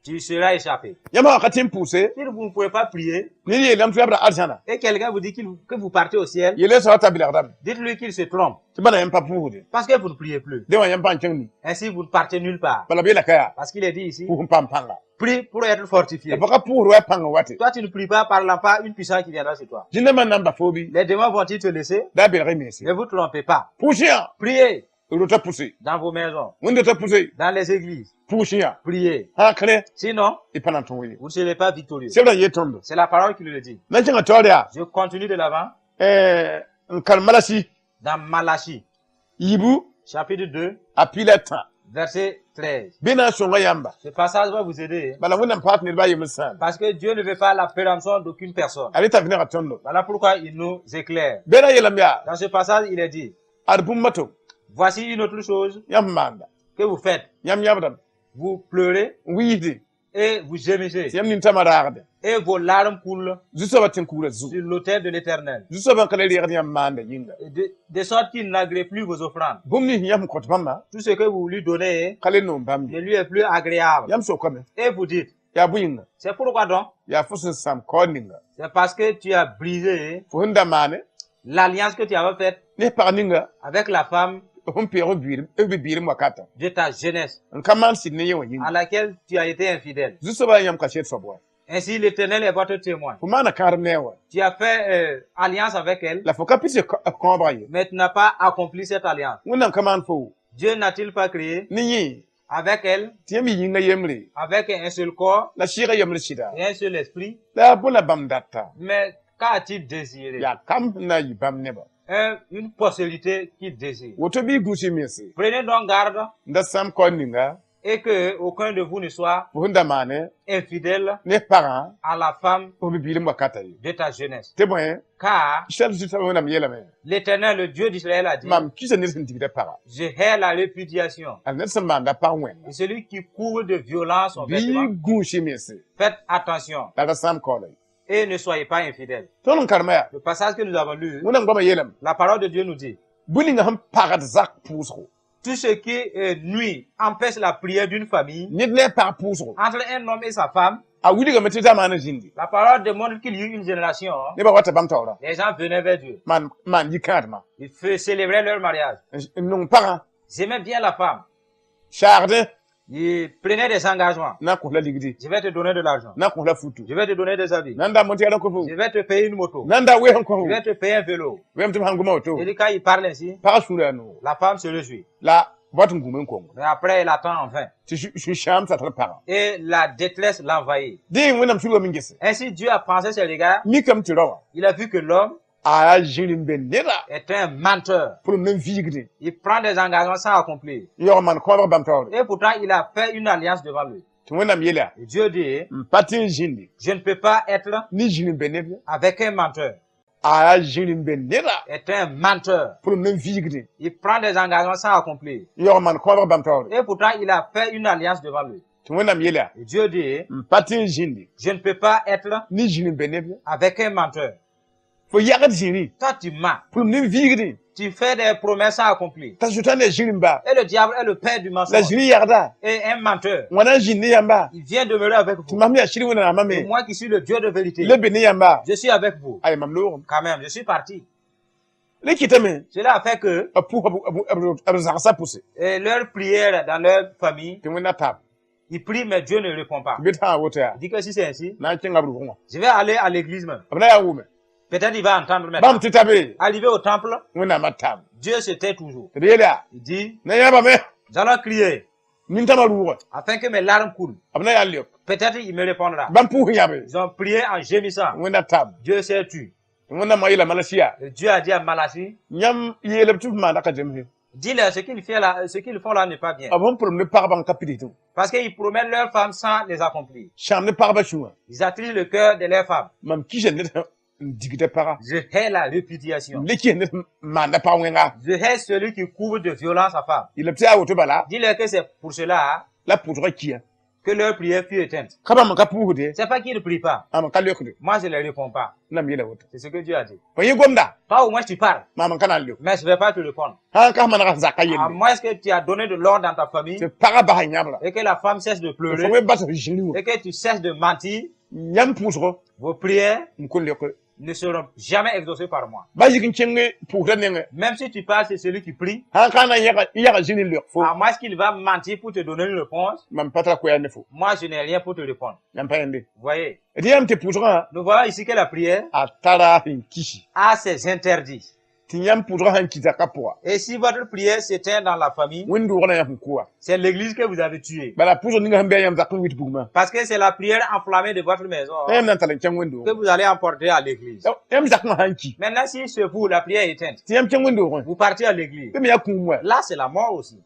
Tu seras échappé. Yãmb sã n ka tɩ n pʋʋse. Si vous ne pouvez pas prier, Ned yeelame tɩ yabra arzãna. Et quelqu'un vous dit que vous partez au ciel, Yele soaba t'a bilgdame. Dites-lui qu'il se trompe. Tɩ bala yãmb pa pʋʋsde. Parce que vous ne priez plus. Dẽ wã yãmb pa n kẽng ni. Ainsi, vous ne partez nulle part. Bala b yeela ka yaa. Parce qu'il est dit ici, Pʋʋs n paam pãnga. prie pour être fortifié. La pa ka pʋʋsd wa pãng wate. Toi, tu ne pries pas, parlant pas une puissance qui viendra sur toi. Zĩndãmbã na n ba fo bɩ. Les démons vont-ils te laisser? Da belg y mense. Ne vous trompez pas. Pʋʋs yã. Priez. Rota pʋse. Dans vos maisons, Wẽnd-dotã pʋse. Dans les églises, Pʋʋs yã. Priez. Sã kẽ Sinon, y pa na n tõog ye. Vous ne serez pas victorieux. Sebrã yet tõndo. C'est la parole qui le dit. Na n kẽngã taoor yaa Je continue de l'avant n karem Malasi dans Malachie, yiibu chapitre 2, a piila tã. Verset 13. Bɩ na n sõnga yãmba. Ce passage va vous aider Bala Wẽnnaam paas ned baa yembr sãam. Parce que Dieu ne veut pas la péremption d'aucune personne. A reta vẽnega tõndo. Voilà pourquoi il nous éclaire. Bɩ ra yeelame yaa Dans ce passage, il est dit, ad bũmb to voici une autre chose yãmb maanda. Que vous faites. Yãmb yãbdame. Vous pleurez N wiisde. Et vous gémissez Tɩ yãmb nintãmã raagde. Et vos larmes coulent Zu-soabã tẽn-kugrã zugu. Sur l'autel de l'Éternel. Zu-soabã n ka le reegd yãmb maanda yĩnga. Et de sorte qu'il n'agrée plus vos offrandes. Bũmb nins yãmb kõt bãmba Tout ce que vous lui donnez ka le noom bãmb ne ye. Lui est plus agréable. Yãmb sokame. Et vous dites, Yaa bõe yĩnga? C'est pourquoi donc? Yaa fo sẽn sãam kaoor ninga. C'est parce que tu as brisé Fo sẽn da maane l'alliance que tu avais faite ne pag ninga avec la femme f sẽn peeg f biir f bibiirem wakata de ta jeunesse n ka maan sɩd ne yẽ wã à yĩnga. Laquelle tu as été infidèle. Zu-soabã yãmb kaset soab wa. Ainsi, l'Éternel est votre témoin. Fo maana kãadem ne a wã. Tu as fait alliance avec elle, La fo ka pis kãobga ye. Mais tu n'as pas accompli cette alliance. Wẽnnaam ka maan fo Dieu n'a-t-il pas créé ne yẽ avec elle, tɩ yãmb y yĩngã yembre avec un seul corps la sɩɩgã yembre sɩda et un seul esprit? La yaa bõe la bãmb data? Mais qu'a-t-il désiré? Yaa kam sẽn na n yɩ bãmb nebã. Une postérité qu'il désire. Woto bɩ y gũus y mense Prenez donc garde n da sãam kaoor ninga et que aucun de vous ne soit fo sẽn da maane infidèle ne pagã à la femme f bibiirem wakata ye. De ta jeunesse. Tɩ bõe Car Israɛl Zu-soabã Wẽnnaam yeelame l'Éternel, le Dieu d'Israël, a dit, mam kisa ned sẽn digda paga. Je hais la répudiation. A ned sẽn maanda pag wẽnna. Et celui qui couvre de violence son Bɩ vêtement, y gũus y mense faites attention la ra sãam kaoola ye. Et ne soyez pas infidèles. Tõnd n karema yaa Le passage que nous avons lu, Wẽnnaam goamã yeelame la parole de Dieu nous dit, bũmb ninga sẽn pagd zak pʋʋsgo tout ce qui nuit, empêche la prière d'une famille, ned ne a pag pʋʋsgo entre un homme et sa femme, a wilgame tɩ zamaana zĩndi la parole démontre qu'il y eut une génération, hein. Nebã wata bãmb taoora Les gens venaient vers Dieu. maan maan yikãadmã Ils célébraient leur mariage. N nong pagã Ils aimaient bien la femme. saagdẽ Ils prenaient des engagements. na n kos la ligdi Je vais te donner de l'argent. na n kos la futu Je vais te donner des habits. na n da monte-yɛl n kos fo Je vais te payer une moto. na n da wees n kos Je fo vais te payer un vélo. wẽm tɩ b sãn goma woto Et quand il parle ainsi, pagã sũurã yaa noogo la femme se réjouit. La bot n gũm n kongo Mais après, elle attend en vain. Tɩ sũ-sãam sa tar pagã Et la détresse l'envahit. dẽ Wẽnnaam sulgame n gese Ainsi, Dieu a pensé ses regards. mikame tɩ raoã Il a vu que l'homme a yaa zĩr n be neda est un menteur. pʋlem ne n viigdẽ Il prend des engagements sans accomplir. N yaoog maan kãobg bãmb taoore Et pourtant, il a fait une alliance devant lui. Tɩ Wẽnnaam yeela Et Dieu dit, n pa tɩ n zĩndi je ne peux pas être ne zĩr n be neb ye avec un menteur. A yaa zĩr n be neda Est un menteur. Pʋlem ne n viigdẽ Il prend des engagements sans accomplir. N yaoog maan kãobg bãmb taoore Et pourtant, il a fait une alliance devant lui. Tɩ Wẽnnaam yeela Et Dieu dit, n pa tɩ n zĩndi je ne peux pas être ne zĩr n be neb ye avec un menteur. Fo yagd zĩrĩ Toi, tu mens. Pʋlem ne n viigdẽ Tu fais des promesses sans accomplir. T'a Sʋtãan yaa zĩrim-ba Et le diable est le père du la mensonge. zĩri yagda Et un menteur. wãna n zĩnd ne yãmba Il vient demeurer avec tɩ vous. mam yaa sɩd Wẽnnaamã Et me moi qui suis le Dieu de vérité, le be ne yãmba je suis avec vous. Ay mam loogem Quand même, je suis parti. Le kɩtame Cela a fait que b pʋʋs b zagsa pʋse leur prière dans leur famille, tɩ Wẽnna taab ils prient, mais Dieu ne répond pas. Tɩ bɩ tã woto yaa Il dit que si c'est ainsi, na n kẽnga b rʋgẽ wã je vais aller à l'église même. B na yaa wʋme Peut-être il va entendre maintenant. bãmb tɩ ta be Arrivé au temple, Wẽnnaamã taam Dieu se tait toujours. Tɩ d yeel yaa Il dit, na yãbame nous allons crier nintãmã rʋʋgã afin que mes larmes coulent. B na yaa leok Peut-être il me répondra. Bãmb pʋʋs yãbe Ils ont prié en gémissant. Wẽnna taam Dieu s'est tu. Tɩ Wẽnnaamã yeela Malasi yaa Et Dieu a dit à Malachi, yãmb yeelb tɩ f maanda ka zemse dis-leur ce qu'ils font là, ce qu'ils font là n'est pas bien. B sẽn pʋlem ne pagba n ka pidsd Parce qu'ils promettent leurs femmes sans les accomplir. Sãam ne pagba sũwã Ils attristent le cœur de leurs femmes. Mam kisa ned n digda paga Je hais la répudiation. M le kis ned n maanda pag wẽnga Je hais celui qui couvre de violence sa femme. Yeelb tɩ yaa woto bala Dis-leur que c'est pour cela la pʋʋsgã kia que leur prière fut éteinte. Ka bãmb n ka pʋʋsde C'est pas qu'ils ne prient pas. ãm n ka leokde Moi, je ne les réponds pas. Wẽnnaam yeela woto C'est ce que Dieu a dit. fo yẽ gomda Toi, au moins, tu parles, maam n ka na n leok mais je ne vais pas te répondre. Sã n ka manega zaka À yelle moins que tu as donné de l'ordre dans ta famille tɩ pagã bas n yãbra et que la femme cesse de fo pleurer me bas f zĩri wã et que tu cesses de mentir, yãmb pʋʋsgo vos prières n kõn leok ne seront jamais exaucées par moi. Ba yik n kẽng pʋʋsda nengẽ Même si tu parles, c'est celui qui prie, sã n ka na n yãga zĩri n leok fo à moins qu'il va mentir pour te donner une réponse, mam pa tara koɛɛr ne fo moi, je n'ai rien pour te répondre. Yãmb pa yẽnde Vous voyez, D yãmb tɩ pʋʋsgã nous voyons ici que la prière a tara sẽn kisi a ses interdits. Tɩ yãmb pʋʋsgã sãn ki zakã pʋga, Et si votre prière s'éteint dans la famille, wẽnd-doogã na yã sẽn koa. C'est l'église que vous avez tuée. Bala pʋʋsg ninga sẽn be a yãmb zak n wit bugmã. Parce que c'est la prière enflammée de votre maison La yãmb na n tall n kẽng que wẽnd-doogẽ. Vous allez emporter à l'église. Yãmb zakã sãn ki, Maintenant, si chez vous, la prière est éteinte, tɩ yãmb kẽng wẽnd-doogẽ, vous partez à l'église. Bɩ me yaa kũum wa. Là, c'est la mort aussi.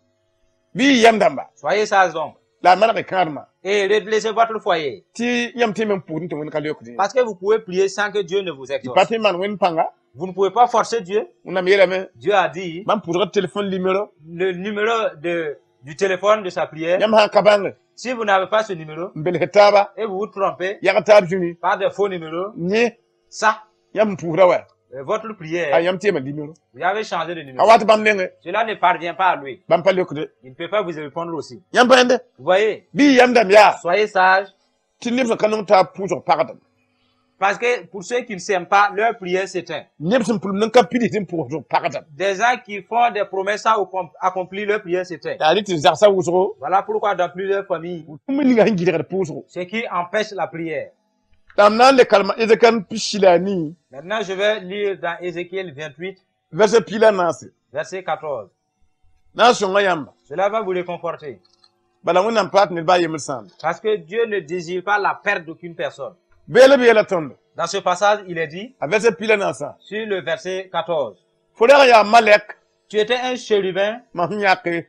Bɩ y yam dãmba, Soyez sages donc. La a maneg kãadmã, Et redressez votre foyer. Tɩ yãmb tɩ me n pʋʋsd tɩ Wẽnd ka leookd. Parce que vous pouvez prier sans que Dieu ne vous Tɩ exauce. pa tɩ n maan Wẽnd pãnga. Vous ne pouvez pas forcer Dieu. Wẽnnaam yeelame, Dieu a dit bãmb pʋʋsgã téléphone numéro, le numéro du téléphone de sa prière. Yãmb sã n ka bãnge, Si vous n'avez pas ce numéro n bels taaba, et vous vous trompez yag taab zũni, par des faux numéros, yẽ, ça, yãmb n pʋʋsda wa, votre a prière, yãmb tɩ yema numéro. Vous avez changé de A numéro. wat bãmb nengẽ, Cela ne parvient pas à lui. Bãmb pa leokde. Il ne peut pas vous répondre aussi. Yãmb bãende, Vous voyez, bɩ y yam dãmb yaa, soyez sages. Tɩ neb sẽn ka nong taab pʋʋsg pagdem. Parce que pour ceux qui ne s'aiment pas, leur prière s'éteint. Neb sẽn pʋlem n ka pids n pʋʋsg pagdem. Des gens qui font des promesses sans accomplir, leur prière s'éteint. La rɩ tɩ zagsã wʋsgo, Voilà pourquoi dans plusieurs familles, bũmb ninga sẽn gɩdgd pʋʋsgo. Ce qui empêche la prière. La m na n le kalma Ezekiel 14, Maintenant, je vais lire dans Ézéchiel 28, verset 14. Verset 14. Na n sõnga yãmba. Cela va vous réconforter. Bala Wẽnnaam paat ned baa yembr sãambe. Parce que Dieu ne désire pas la perte d'aucune personne. Beelb yeela tõndo. Dans ce passage, il est dit, A verset 14. Sur le verset 14, Fo rag n yaa malɛk, tu étais un chérubin mam sẽn yãke,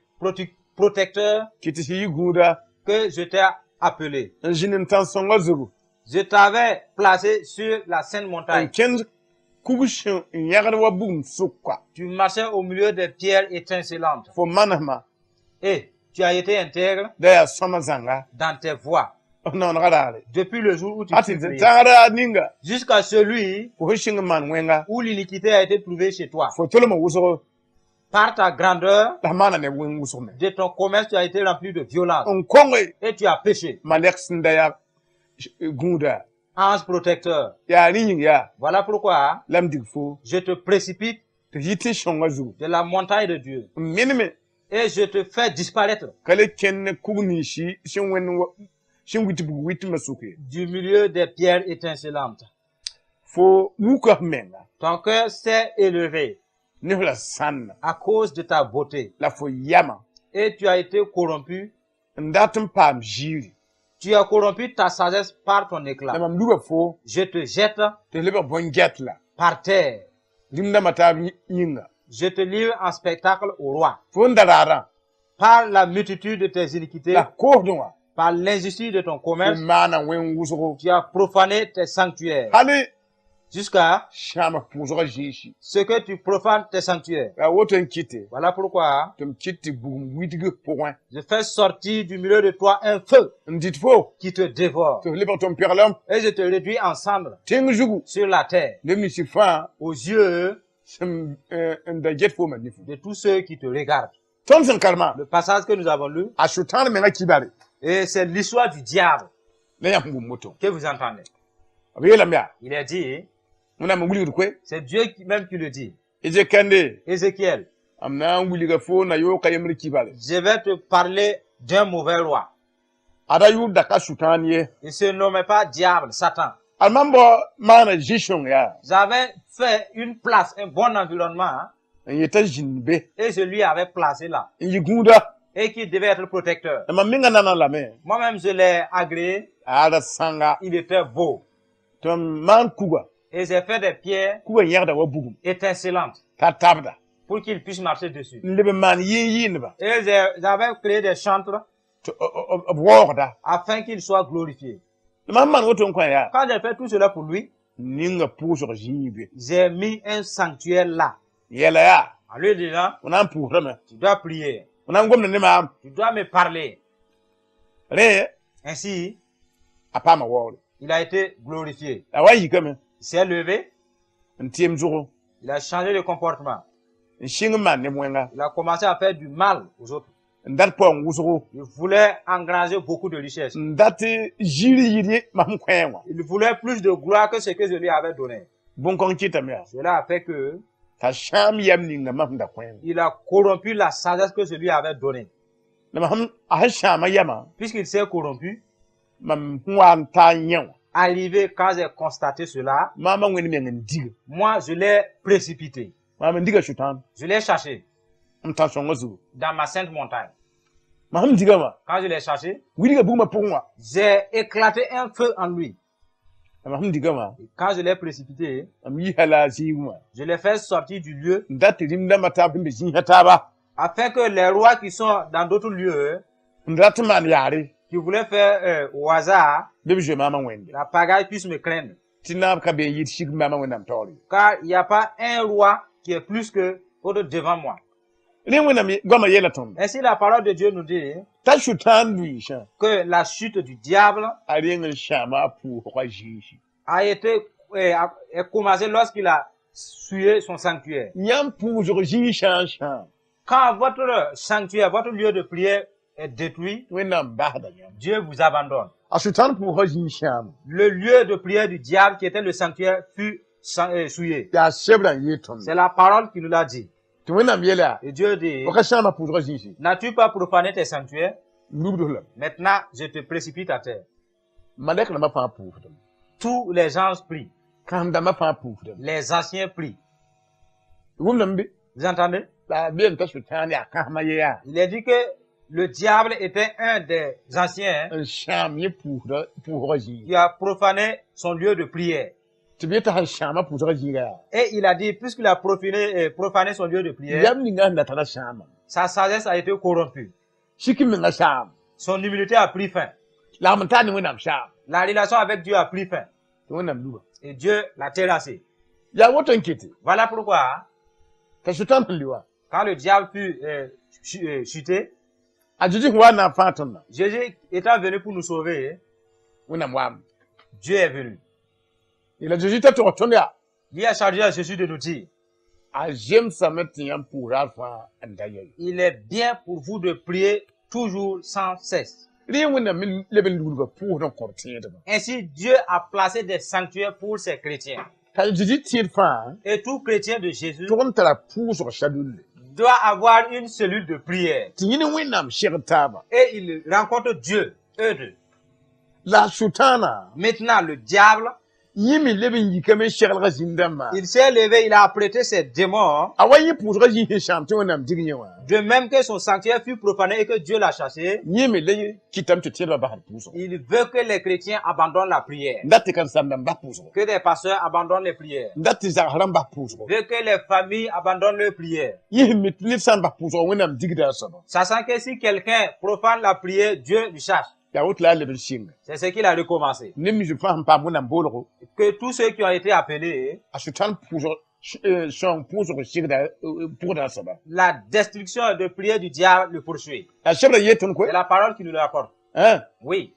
protecteur kɩ tɩ sɩ yɩ gũuda, que je t'ai appelé. N zĩnd n tãn-sõngã zugu, Je t'avais placé sur la sainte n montagne. Kẽnd kug sẽn n yãgd wa bugum sʋka. Tu marchais au milieu des pierres étincelantes. Fo manesmã, Et tu as été intègre da yaa sõma zãnga, dans tes voies f naoonega raare. Depuis le jour où tu A fus tɩ créé, tãagra ninga, jusqu'à celui fo sẽn sɩng n maan wẽnga, où l'iniquité a été trouvée chez toi. Fo tolem wʋsgo, Par ta grandeur la f maana neb wẽng wʋsg me. De ton commerce, tu as été rempli de violence N konge et tu as péché. Malɛk sẽn da yaa gũuda, Ange protecteur. Yaa rẽ yĩng yaa, Voilà pourquoi la m dig fo, je te précipite tɩ f yɩ tɩ sõngã zugu. De la montagne de Dieu N meneme, et je te fais disparaître ka le kẽnd ne kug ninsi sẽn wẽnd wa- sẽn wit bug witmã sʋk ye. Du milieu des pierres étincelantes. Fo wuka f menga, Ton cœur s'est élevé ne f la sãnna, à cause de ta beauté la fo yamã, et tu as été corrompu. N dat n paam ziiri. Tu as corrompu ta sagesse par ton éclat. La mam luga fo, Je te jette tɩ f lebg bõn-gɛt la, par terre. Rĩm-dãmbã taab yĩnga. Je te livre en spectacle au roi. Fo n da raarã, Par la multitude de tes iniquités, la f koosdẽ wã, par l'injustice de ton f commerce, maana wẽng wʋsgo. Tu as profané tes sanctuaires. Hali Jusqu'à sãam f pʋʋsgã zĩisi. Ce que tu profanes tes sanctuaires. La woto n kɩte, Voilà pourquoi tɩ m kɩt tɩ bugum widg pʋgẽ. Je fais sortir du milieu de toi un feu N dɩt fo, qui te dévore. Tɩ f lebg tõm-peglem, Et je te réduis en cendres tẽng zugu, sur la terre, neb nins fãa aux yeux sẽn n da get foomã nifẽ. De tous ceux qui te regardent. Tõnd sẽn karema, Le passage que nous avons lu, a sʋtãan menga kibare, et c'est l'histoire du diable la yãmb wʋm woto. Que vous entendez. B yeelame yaa, Il est dit, Wẽnnaam n wilgd koe, c'est Dieu même qui le dit. Ezekande, Ézéchiel, m na n wilga fo na yooka yembr kibare. Je vais te parler d'un mauvais roi. Ada yʋʋr da ka sʋtãan ye. Il se nommait pas diable, Satan. Al mam bao maana zĩ-sõng yaa, J'avais fait une place, un bon environnement, hein, n yeta zĩnd be, et je lui avais placé là, n yɩ gũuda. Et qui devait être protecteur. La mam menga nana lame, Moi-même, je l'ai agréé, a ra sãnga, il était beau. Tɩ mam maan kuga, Et j'ai fait des pierres kuga yẽgda wa bugum, étincelantes t'a tabda. Pour qu'il puisse marcher dessus. N leb n maan yɩɩn-yɩɩndba, Et j'avais créé des chantres tɩ b waoogda. Afin qu'il soit glorifié. La mam maan woto n kõ yaa, Quand j'ai fait tout cela pour lui, n ninga pʋʋsg zĩig be. J'ai mis un sanctuaire là. Yɛla yaa, En lui disant, fo na n pʋʋsdame, tu dois prier, fo na n gomda ne maam, tu dois me parler. Rẽ, Ainsi, a paama waoore. Il a été glorifié. La wa yikame, Il s'est levé, n tɩ zʋgo, il a changé de comportement. N sɩng n maan neb wẽnga, Il a commencé à faire du mal aux autres. N dat paoong wʋsgo, Il voulait engranger beaucoup de richesses. N dat ziir yɩɩd ye mam kõe wã. Il voulait plus de gloire que ce que je lui avais donné. Bõn-kõng kɩtame yaa, Cela a fait que t'a sãam yam ninga mam sẽn da kõ. Il a corrompu la sagesse que je lui avais donnée. La mam a sẽn sãama yamã, Puisqu'il s'est corrompu, mam sẽn wa n taa yẽ wã, arrivé quand j'ai constaté cela, maamã wẽnd meng n diga. Moi je l'ai précipité. Maam n diga Sʋtãan Je l'ai chassé m tãn-sõngã zugu. Dans ma sainte montagne. Mam sẽn diga wã, Quand je l'ai chassé, wilga bugmã pʋgẽ wã. J'ai éclaté un feu en lui. La mam sẽn diga wã, Et quand je l'ai précipité, mam yisa la a zĩig wã. Je l'ai fait sortir du lieu N dat tɩ rĩm-dãmbã taab sẽn be zĩisã taaba afin que les rois qui sont dans d'autres lieux, n rat n maan yaare qui voulaient faire au hasard, bɩ b zoe maamã wẽnde. La pagaille puisse me craindre. Tɩ naab ka be n yɩɩd sig maamã Wẽnnaam taoor ye. Car il n'y a pas un roi qui est plus que autre devant moi. Rẽ Wẽnnaam goamã yeela tõndo Ainsi, la parole de Dieu nous dit t'a Sʋtãan luiisã que la chute du diable a reng n sãama a pʋʋsgã zĩisi. A été a commencé lorsqu'il a souillé son sanctuaire. Yãmb pʋʋsg zĩisã n sãam, Quand votre sanctuaire, votre lieu de prière est détruit, Wẽnnaam basda yãmb. Dieu vous abandonne. A Sʋtãan pʋʋsgã zĩig sãam. Le lieu de prière du diable, qui était le sanctuaire, fut souillé. Yaa sebrã n yee tõndo. C'est la parole qui nous l'a dit. Tɩ Wẽnnaam yeela Et Dieu dit, fo ka sãama pʋʋsgã zĩisi. N'as-tu pas profané tes sanctuaires? Lubd lame. Maintenant, je te précipite à terre. Malɛk rãmbã fãa pʋʋsdame. Tous les anges prient. Kãsem-dãmbã fãa pʋʋsdame. Les anciens prient. Wʋmdame bɩ? Vous entendez? La a beem t'a Sʋtãan yaa kãsmã ye yaa Il est dit que le diable était un des anciens n sãam yẽ pʋʋsdã pʋʋsgã zĩig. Qui a profané son lieu de prière. Tɩ b yetã sẽn sãama pʋʋsgã zĩiga yaa Et il a dit, puisqu'il a profané son lieu de prière, yam ninga sẽn da tara sãama sa sagesse a été corrompue. sik n menga saam. Son humilité a pris fin. Lagm n taa ne Wẽnnaam saam. La relation avec Dieu a pris fin. Tɩ Wẽnnaam luba. Et Dieu l'a terrassé. Yaa woto n kete Voilà pourquoi, t'a Sʋtãan sẽn li wã, quand le diable fut chuté, a Zeezi sẽn wa n na n fãag tõndã, Jésus étant venu pour nous sauver, Wẽnnaam waame. Dieu est venu. Yeela Zeezi t'a tog tõnd yaa Il a chargé à Jésus de nous dire, a zemsame tɩ yãmb pʋʋsra fãa n da ya ye. Il est bien pour vous de prier toujours sans cesse. Rẽ Wẽnnaam me leb n lugdba pʋʋsd n kõb tẽedbã. Ainsi, Dieu a placé des sanctuaires pour ses chrétiens. T'a Zeezi tẽed fãa Et tout chrétien de Jésus tʋg n tara pʋʋsg salulle doit avoir une cellule de prière. Tɩ yẽ ne Wẽnnaam segd taaba. Et il rencontre Dieu, eux deux. La a Sʋtãana Maintenant, le diable, yẽ me leb n yikame n seglga zĩn-dãmbã. Il s'est levé, il a apprêté ses démons. A wa yẽ pʋʋsgã zĩig sẽn sãam tɩ Wẽnnaam dig yẽ wã. De même que son sanctuaire fut profané et que Dieu l'a chassé, Yẽ me la kɩtame tɩ tẽedbã basd pʋʋsgo. Il veut que les chrétiens abandonnent la prière. N dat tɩ karen-saam dãmb bas pʋʋsgo. Que des pasteurs abandonnent les prières. N dat tɩ zags rãmb bas pʋʋsgo. Veut que les familles abandonnent leurs prières. Yẽ sẽn mi tɩ ned sã n bas pʋʋsgã Wẽnnaam digda a soaba. Sachant que si quelqu'un profane la prière, Dieu lui chasse. Yaa woto la a leb n sɩnga. C'est ce qu'il a recommencé. Neb nins fãa sẽn paam Wẽnnaam boolgo, Que tous ceux qui ont été appelés, a Sʋtãan pʋʋsg sõng pʋʋsg segda pʋgda a soaba. La destruction de prière du diable le poursuit. La sebrã yet tõnd koe. C'est la parole qui nous le rapporte. Hein? Oui.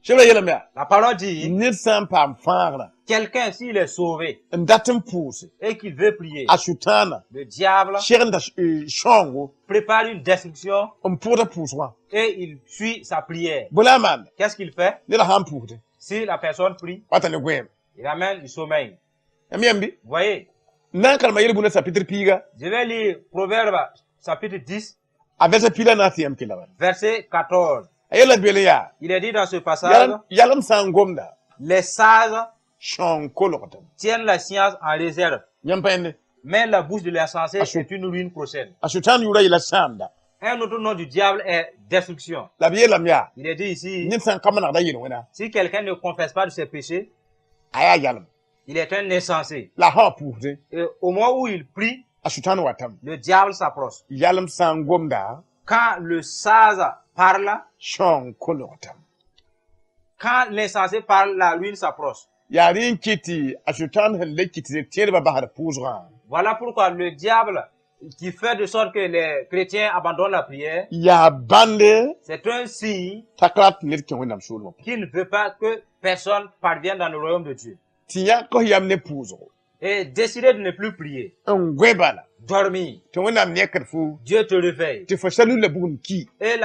Sebrã yeelame yaa La parole dit, ned sã n paam fãagrã quelqu'un s'il est sauvé n dat n pʋʋse, et qu'il veut prier, a Sʋtãana le diable segenda sõngo prépare une destruction n pʋgda pʋʋsgã. Et il suit sa prière. Bõe la a maanda? Qu'est-ce qu'il fait? Neda sã n pʋʋsdẽ Si la personne prie, wata ne goẽem. Il amène du sommeil. Yãmb yãmb bɩ? Vous voyez, N na n karema yel-bũnã chapitre piiga je vais lire Proverbe chapitre 10, a verset piig la naas tɩ yãmb kela bala. Verset 14. A yella beele yaa Il est dit dans ce passage, yalem sã n gomda les sages sõng kolgdame. Tiennent la science en réserve, Yãmb pa yẽnde? Mais la bouche de l'insensé Ah, c'est- est une ruine prochaine. A Sʋtãan yʋʋra yeela sãamda. Un autre nom du diable est destruction. La b yeelame yaa Il est dit ici, ned sã n ka manegda yel-wẽna si quelqu'un ne confesse pas de ses péchés, a yaa yalem. Il est un insensé. La a sã pʋʋsdẽ Et au moment où il prie, a Sʋtãan watame. Le diable s'approche. Yalem sã n gomda Quand le sage parle, sõng kolgdame. Quand l'insensé parle, la ruine s'approche. Yaa rẽ n kɩt tɩ a Sʋtãan sẽn le kɩt tɩ tẽedbã basd pʋʋsgã Voilà pourquoi le diable qui fait de sorte que les chrétiens abandonnent la prière, yaa bãnde c'est un signe t'a ka rat tɩ ned kẽ Wẽnnaam soolmã qui ne veut pas que personne parvienne dans le royaume de Dieu. Tɩ yã kos yam ne pʋʋsgo Et décider de ne plus prier, n goẽ bala dormir, tɩ Wẽnnaam yẽkd fo Dieu te réveille. Tɩ fo salul la bugum ki. Et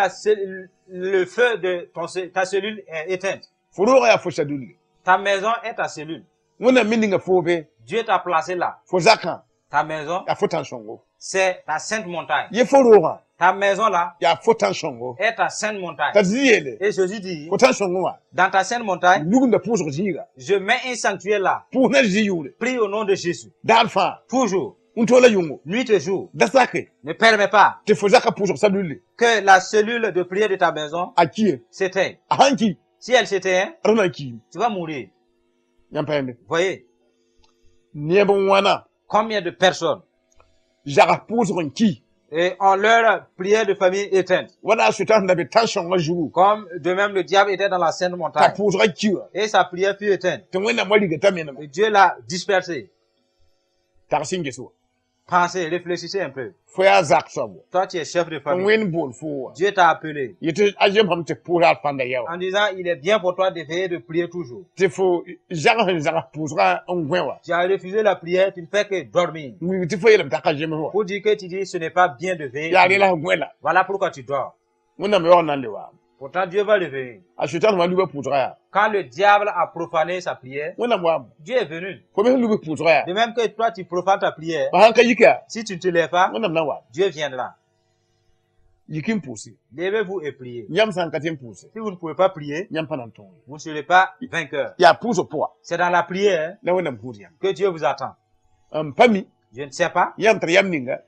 le feu de ta cellule est éteinte. Fo roogã yaa fo salulle. Ta maison est ta cellule. Wẽnnaam me ninga foo be. Dieu t'a placé là. Fo zakã Ta maison, yaa fo tãn-sõngo. C'est ta sainte montagne. Ye fo roogã Ta maison là yaa fo tãn-sõngo. Est ta sainte montagne. T'a Zezi yeele Et Jésus dit, fo tãn-sõngõ wã dans ta sainte montagne, lugumda pʋʋsg zĩiga je mets un sanctuaire là. pʋʋs na Zezi yʋʋre Prie au nom de Jésus. daar fãa. Toujours. Wʋntog la yʋngo. Nuit et jour. Da sake Ne permets pas tɩ fo zaka pʋʋsg salule que la cellule de prière de ta maison a ki ye. S'éteigne. A sãn ki, Si elle s'éteint, rẽ na n kiime. Tu vas mourir. Yãmb pa yẽmbe. Voyez, Neb n wãna combien de personnes zags pʋʋsg n ki. Et ont leur prière de famille éteinte. Wala a Sʋtãan sẽn da be tãn-sõngã zugu. Comme de même le diable était dans la sainte T'a montagne. Pʋʋsgã ki wã. Et sa prière fut éteinte. Tɩ Wẽnnaam wa riga t'a menema. Et Dieu l'a dispersé. Tags sẽn ges wa. Pensez, réfléchissez un peu. Fo yaa zak soab wa. Toi, tu es chef de Tɩ famille. Wẽnd bool fo wa. Dieu t'a appelé Yetɩ a zem sãm tɩ pʋʋsga a pãnda ya wa. en disant, il est bien pour toi de veiller, de prier toujours. Tɩ fo zag sẽn zags pʋʋsgã n gõe wa. Tu as refusé la prière, tu ne fais que dormir. N wilg tɩ fo yeelame t'a ka zems wa. Pour dire que tu dis, ce n'est pas bien de veiller. Yaa rela sẽn gõe la. Voilà pourquoi tu dors. Wẽnnaam yaoog n na n le waam. Pourtant, Dieu va revenir. A Sʋtãan wã luba pʋʋsga yaa. Quand le diable a profané sa prière, Wẽnnaam waam. Dieu est venu. Fo me sẽn lub pʋʋsga yaa. De même que toi, tu profanes ta prière, Fa sãn ka yik yaa. Si tu ne te lèves pas, Wẽnnaam na n waam. Dieu viendra. Yik n pʋʋse. Levez-vous et priez. Yãmb sã n ka tɩ n pʋʋse. Si vous ne pouvez pas prier, Yãmb pa na n tõog ye. Vous ne serez pas vainqueur. Yaa pʋʋsg pʋga. C'est dans la prière La Wẽnnaam gũud yãmb. Que Dieu vous attend. N pa mi. Je ne sais pas Yãmb tar yam ninga.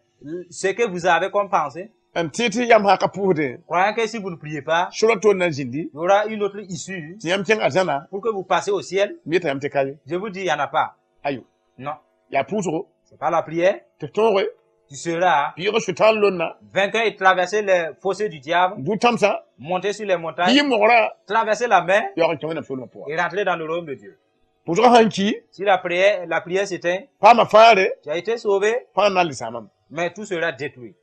Ce que vous avez comme pensée. N tẽ tɩ yãmb sã ka pʋʋsdẽ. Croyant que si vous ne priez pas, Sora toor na n zĩndi. Il y aura une autre issue Tɩ yãmb kẽng arzãna. Pour que vous passiez au ciel. M yeta yãmb tɩ ka ye. Je vous dis, il n'y en a pas. Ayo. Non, Yaa pʋʋsgo. c'est pas la prière. Tɩ tõoge. Tu seras Pɩɩg Sʋtãan lonna. Vainqueur et traverser les fossés du diable, N dʋ tãmsã. Monter sur les Tɩ montagnes, yɩ mogrã. Traverser la mer Yaoog n kẽ Wẽnnaam soolmã pʋga. Et rentrer dans le royaume de Dieu. Pʋʋsgã sãn ki. Si la prière s'éteint, Paama fãagre. Tu as été sauvé, Fãa na n le sãamame. Mais tout sera détruit.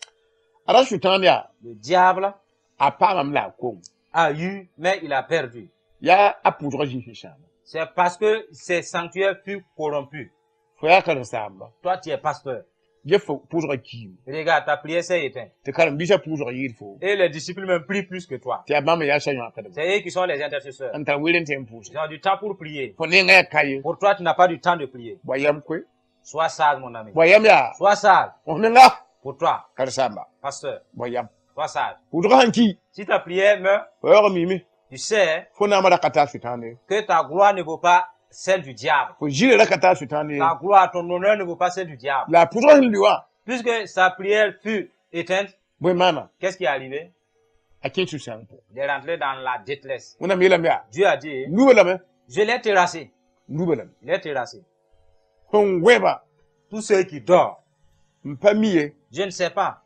A ra Sʋtãan yaa. Le diable A paamame la a kong. A eu, mais il a perdu. Yaa a pʋʋsgã zĩis sẽn sãama. C'est parce que ses sanctuaires furent corrompus. Fo yaa karen-saamba. Toi, tu es pasteur. Ge fo pʋʋsgã kiime. Regarde, ta prière s'est éteinte. Tɩ karen-biisã pʋʋsg yɩɩd fo. Et les disciples même prient plus que toi. Tɩ yaa bãmb yaa sa-yõkdba. C'est eux qui sont les intercesseurs. N tar weer n tɩ n pʋʋse. Ils ont du temps pour prier. Fo nengã yaa ka ye. Pour toi, tu n'as pas du temps de prier. Boa yam koe. Sois sage, mon ami. Boa yam yaa. Sois sage. Fo menga. Pour toi, Karen-saamba. Pasteur. Boa yam. Sois sage. Pʋʋsgã sãn ki. Si ta prière meurt, Fo yaoog n miime. Tu sais Fo naamã ra ka taa Sʋtãan ye. Que ta gloire ne vaut pas celle du diable. Fo zĩrã ra ka taa Sʋtãan ye. Ta gloire, ton honneur ne vaut pas celle du diable. La a pʋʋsgã sẽn lʋ wã. Puisque sa prière fut éteinte, Bõe maana. Qu'est-ce qui est arrivé? A kẽ sũ-sãang pʋgẽ. Il est rentré dans la détresse. Wẽnnaam yeelame yaa. Dieu a dit, N lubã lame. Je l'ai terrassé. N lubã lame. Il est terrassé. Sẽn goẽba. Tous ceux qui dorment, N pa mi ye. Je ne sais pas.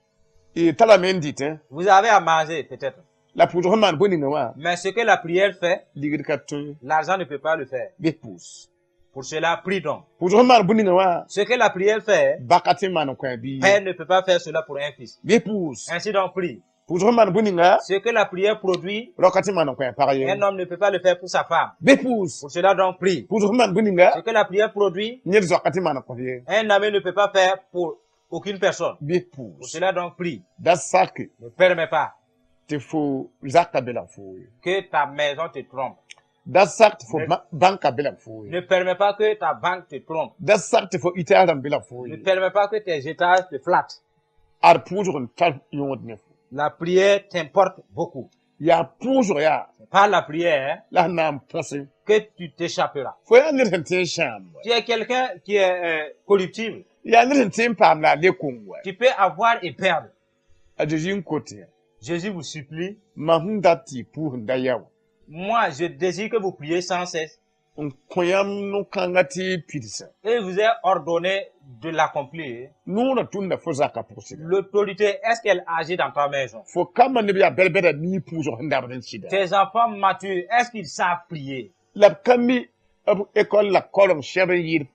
Y tarame n dɩtẽ. Vous avez à manger peut-être. La pʋʋsg sẽn maan bõe ninga wã. Mais ce que la prière fait, Ligd ka tõe. L'argent ne peut pas le faire. Bɩ pʋʋs. Pour cela, prie donc. Pʋʋsg sẽn maan bõe ninga wã. Ce que la prière fait, Baka tɩ n maan n kõ a bii. Père ne peut pas faire cela pour un fils. Bɩ pʋʋs. Ainsi donc, prie. Pʋʋsg sẽn maan bõe ninga. Ce que la prière produit, Rao ka tɩ n maan n kõ a pag ye. Un homme ne peut pas le faire pour sa femme. Bɩ pʋʋs. Pour cela donc, prie. Pʋʋsg sẽn maan bõe ninga. Ce que la prière produit, Ned zoak ka tɩ n maan n kõ ye. Un ami ne peut pas faire pour aucune personne. Bɩ Pour pʋʋs. cela donc, prie. Da sake. Ne permets pas Tɩ fo zaka belg foo ye. Que ta maison te trompe. Da sak tɩ fo Ne- bãnka belg foo ye. Ne permets pas que ta banque te trompe. Da sak tɩ fo itaas rãmb belg foo Ne ye. permets pas que tes étages te flattent. Ad pʋʋsg n tar yõod ne fo. La prière t'importe beaucoup. Yaa pʋʋsg yaa. C'est par la prière, hein, La sẽn na n põse. Que tu t'échapperas. Fo yaa ned sẽn tẽ n sãam wa. Tu es quelqu'un qui est corruptible. Yaa ned sẽn tẽ n paam la a le kong wa. Tu peux avoir et perdre. A Zezi n kot yã. Jésus vous supplie. Mam sẽn dat tɩ y pʋʋs n da ya wã. Moi, je désire que vous priez sans cesse N kõ yãmb no-kãnga tɩ y pidsã. Et vous ai ordonné de l'accomplir. Noorã tʋmda fo zaka pʋgsɩda. L'autorité, est-ce qu'elle agit dans ta maison? Fo kambã neb yaa bɛd-bɛda mii pʋʋsg sẽn dabd n sɩda. Tes enfants matures, est-ce qu'ils savent prier? La b ka mi b école la koreng sɛb n yɩɩd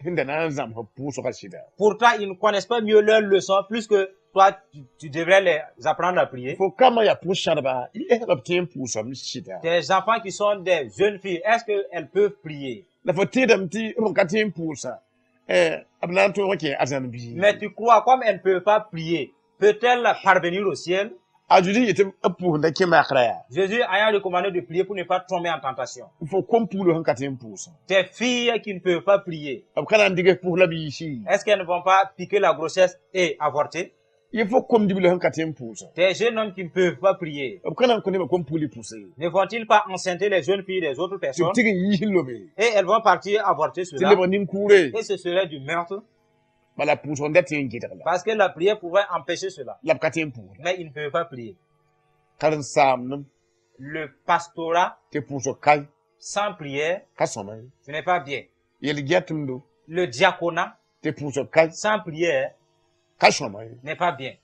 sẽn da na n zãmsb pʋʋsgã sɩda. Pourtant, ils ne connaissent pas mieux leurs leçons plus que toi, tu devrais les apprendre à prier. Fo kambã yaa pʋʋs-sãdba y esg b tẽ n pʋʋsame sɩda. Tes enfants qui sont des jeunes filles, est-ce qu'elles peuvent prier? La fo tẽedame tɩ b ka tẽ n pʋʋsa b na n tõog n kẽ arzãn bii. Mais tu crois, comme elles ne peuvent pas prier, peut-elle parvenir au ciel? A Zezi yetɩ b pʋʋsda kẽ makrã yaa. Jésus ayant recommandé de prier pour ne pas tomber en tentation. Fo kom puglg sẽn ka tẽ n pʋʋsã. Tes filles qui ne peuvent pas prier, B ka na n dɩg pʋs la b yiisi. Est-ce qu'elles ne vont pas piquer la grossesse et avorter? Yẽ fo kom-dibl sẽn ka tẽ n pʋʋsã. Tes jeunes hommes qui ne peuvent pas prier, B ka na n kõ nebã kom-pugl pʋse. Ne vont-ils pas enceinte les jeunes filles des autres Tɩ b personnes? tɩg n yiis n lobe. Et elles vont partir avorter Tɩ cela. lebg nin-kʋʋre. Et ce serait du meurtre. Bala pʋʋsg n dat tɩ n gɩdg la. Parce que la prière pouvait empêcher cela. La b ka tõe n pʋʋsda. Mais il ne pouvait pas prier. Karen-saamdem Le pastorat tɩ pʋʋsg kae sans prière, ka sõma ye. Ce n'est pas bien. Yel-gɛtẽmdo Le diaconat tɩ pʋʋsg kae sans prière ka sõma ye. N'est pas bien.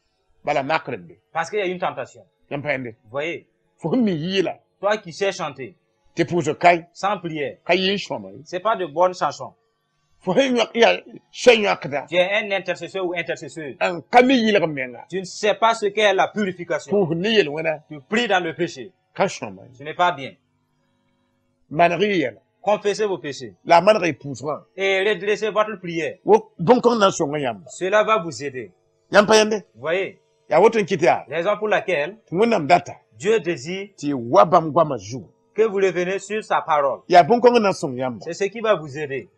Bala makr n be. Parce qu'il y a une tentation. Yãmb pa yẽnde. Vous voyez, Fo sẽn mi yɩɩla toi qui sais chanter tɩ pʋʋsg kae sans prière, ka yɩ n sõma ye. C'est pas de bonnes chansons. Fo sẽn yõk yaa sɛ yõkda Tu es un intercesseur ou intercesseuse. N ka mi yɩlg menga. Tu ne sais pas ce qu'est la purification. Pʋʋsd ne yel-wẽna Tu pries dans le péché. Ka sõma ye. Ce n'est pas bien. Maneg y yɛla Confessez vos péchés la a maneg y pʋʋsgã. Et redressez votre prière. Wo bõn-kõng na n sõnga yãmba. Cela va vous aider. Yãmb pa yẽnde. Vous voyez, Yaa woto n kɩt yaa raison pour laquelle tɩ Wẽnnaam data Dieu désire tɩ y wa bãmb goamã zugu. Que vous reveniez sur sa parole. Yaa bõn-kõng na n sõng yãmba. C'est ce qui va vous aider.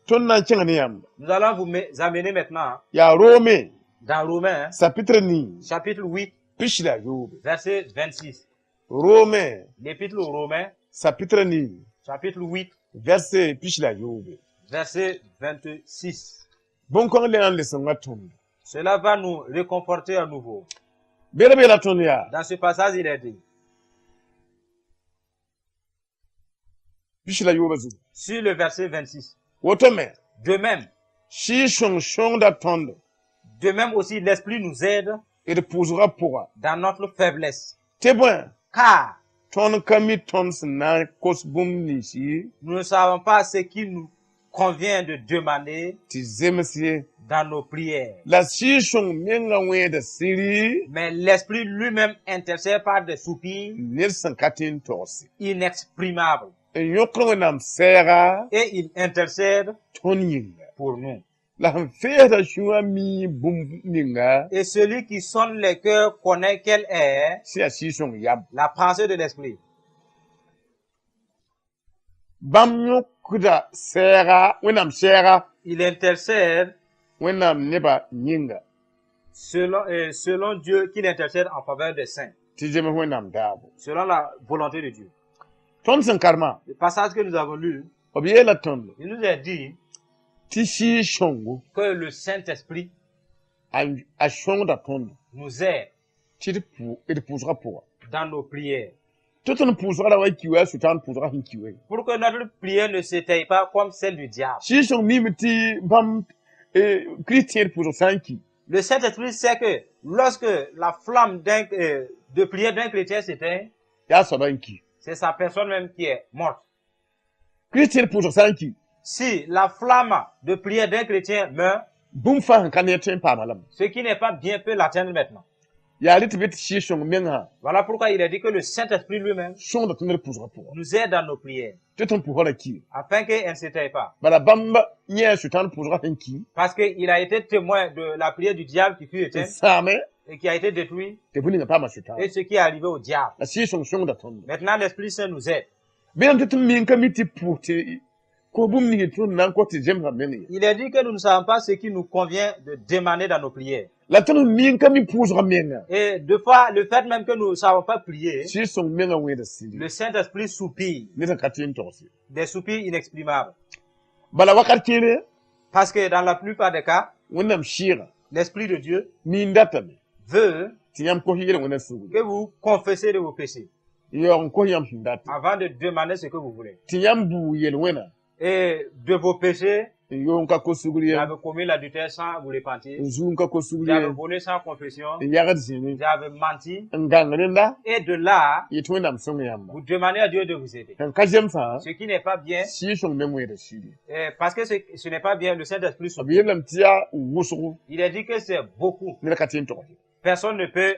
Tõnd na n kẽng ne yãmba. Nous allons vous amener maintenant Yaa Rome dans Romains, chapitre nii chapitre 8, pis la yoobe. Verset 26. Rome L'épître aux Romains, chapitre nii chapitre 8, verset pis la yoobe. Verset 26. Bõn-kõng le na n le sõnga tõndo. Cela va nous réconforter à nouveau. Beelb yeela tõnd yaa Dans ce passage, il est dit, pis la yoobã zugu. Sur le verset 26, Woto me de même, Sɩɩg-sõng sõngda tõndo de même aussi, l'Esprit nous aide d pʋʋsgã pʋga. Dans notre faiblesse. Tɩ bõe Car tõnd ka mi tõnd sẽn na n kos bũmb ninsi nous ne savons pas ce qu'il nous convient de demander tɩ zems ye. Dans nos prières. La Sɩɩg-sõng menga wẽeda siri Mais l'Esprit lui-même intercède par des soupirs ned sẽn ka tõe n togse. Inexprimables. N yõkr Wẽnnaam sɛɛga Et il intercède tõnd yĩnga. Pour nous. La sẽn feesda sũyã mi bũmb ninga Et celui qui sonde les cœurs connaît quelle est sẽn yaa Sɩɩg-sõng yam. La pensée de l'Esprit. Bãmb yõkda sɛɛga Wẽnnaam sɛɛga Il intercède Wẽnnaam nebã yĩnga selon Dieu qu'il intercède en faveur des saints, tɩ zems Wẽnnaam daabo. Selon la volonté de Dieu. Tõnd sẽn karema Le passage que nous avons lu, b yeela tõndo il nous est dit tɩ Sɩɩg-sõngo que le Saint-Esprit a a sõngda tõndo nous aide tɩ d pʋ d pʋʋsgã pʋga. Dans nos prières. Tɩ tõnd pʋʋsgã ra wa ki wa Sʋtãan pʋʋsgã sẽn ki wa. Pour que notre prière ne s'éteigne pas comme celle du diable. Sɩɩg-sõng miime tɩ bãmb Kirist tẽed pʋʋsg sã n ki Le Saint-Esprit sait que lorsque la flamme de prière d'un chrétien s'éteint, yaa soaba n ki. C'est sa personne même qui est morte. Kirist tẽed pʋʋsg sã n ki Si la flamme de prière d'un chrétien meurt, bũmb fãa sẽn ka neer tõe n paama lame. Ce qui n'est pas bien peut l'atteindre maintenant. Yaa rɩ tɩ bɩ tɩ Sɩɩg-sõng mengã Voilà pourquoi il est dit que le Saint-Esprit lui-même sõngda tõnd d pʋʋsgã pʋga nous aide dans nos prières, tɩ tõnd pʋʋsgã ra ki. Afin qu'elle ne s'éteigne pas. Bala bãmb yẽ Sʋtãan pʋʋsgã sẽn ki Parce qu'il a été témoin de la prière du diable qui fut n éteinte sãame et qui a été détruit, tɩ bũmb ninga paama Sʋtãan. Et ce qui est arrivé au diable. La Sɩɩg-sõng sõngda tõndo. Maintenant, l'Esprit Saint nous aide. Beelame tɩ tõnd mi n ka mi tɩ pʋʋs tɩ kos bũmb ning tɩ tõnd na n kos tɩ zemsã meng ye. Il est dit que nous ne savons pas ce qui nous convient de demander dans nos prières. La tõnd mi n ka mi pʋʋsgã menga Et deux fois, le fait même que nous ne savons pas prier, Sɩɩg-sõng menga wẽeda siri le Saint-Esprit soupire, ned sẽn ka tõe n togse. Des soupirs inexprimables. Bala wakat kẽere Parce que dans la plupart des cas, Wẽnnaam sɩɩga l'Esprit de Dieu mi n datame veut tɩ yãmb kos yel-wẽnã sugri que vous confessiez de vos péchés n yaoog n kos yãmb sẽn data avant de demander ce que vous voulez. Tɩ yãmb buu yel-wẽna Et de vos péchés, n yoog n ka kos sugr ye vous avez commis l'adultère sans vous repentir, n zug n ka kos sugr vous avez ye volé sans confession, n yagd zĩni vous avez menti, n gãng rẽnda et de là, yetɩ Wẽnnaam sõng yãmba. Vous demandez à Dieu de vous aider. Sẽn ka zemsã Ce qui n'est pas bien, Sɩɩg-sõng meng wẽeda siri. Parce que ce n'est pas bien, le Saint-Esprit B soupire. yeelame tɩ yaa wʋsgo Il est dit que c'est beaucoup. ned ka tõe n togs. Personne ne peut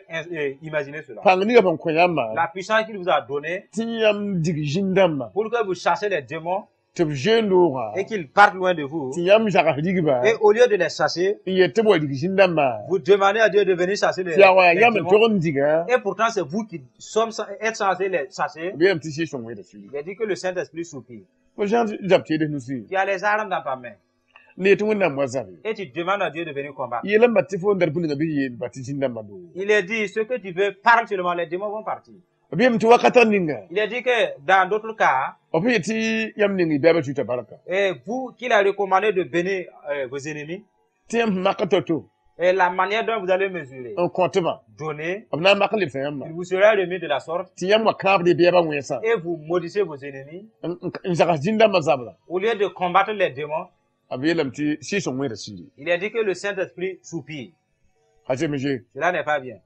imaginer cela. Pãng ninga sẽn kõ yãmbã La puissance qu'il vous a donnée tɩ yãmb dig zĩn-dãmbã pour que vous chassez les démons tɩ b zoe loogã et qu'ils partent loin de vous, tɩ yãmb zags rigba et au lieu de les chasser, n yet tɩ b wa dig zĩn-dãmbã vous demandez à Dieu de venir chasser tɩ yaa wa les yaa yãmb n démons. tog n diga. Et pourtant, c'est vous qui sommes, êtes censés les chasser. B yeelame tɩ Sɩɩg-sõng wẽeda siri. Il a dit que le Saint-Esprit soupire. Fo zãg zab teeds nusi Tu as les armes dans ta main n yetɩ Wẽnnaam wa zabe. Et tu demandes à Dieu de venir combattre. Yeelame tɩ fo n dar bũmb ninga bɩ yeel ba tɩ zĩn-dãmbã doogo. Il est dit, ce que tu veux, parle seulement, les démons vont partir. B yeelame tɩ wakatã ninga Il est dit que dans d'autres cas, b yet tɩ yãmb ning y bɛɛbã tuita barka et vous qu'il a recommandé de bénir vos ennemis, Tɩ yãmb sẽn mak to-to Et la manière dont vous allez mesurer, n kõtbã, donner, b na n mak lebsa yãmba. Il vous sera remis de la sorte Tɩ yãmb wa kãabd y beebã wẽnsã et vous maudissez vos ennemis. N zags zĩn-dãmbã zabra. Au lieu de combattre les démons, B yeelame tɩ Sɩɩg-sõng wẽeda siri. Il est dit que le Saint-Esprit soupire. A zems ye. Cela n'est pas bien.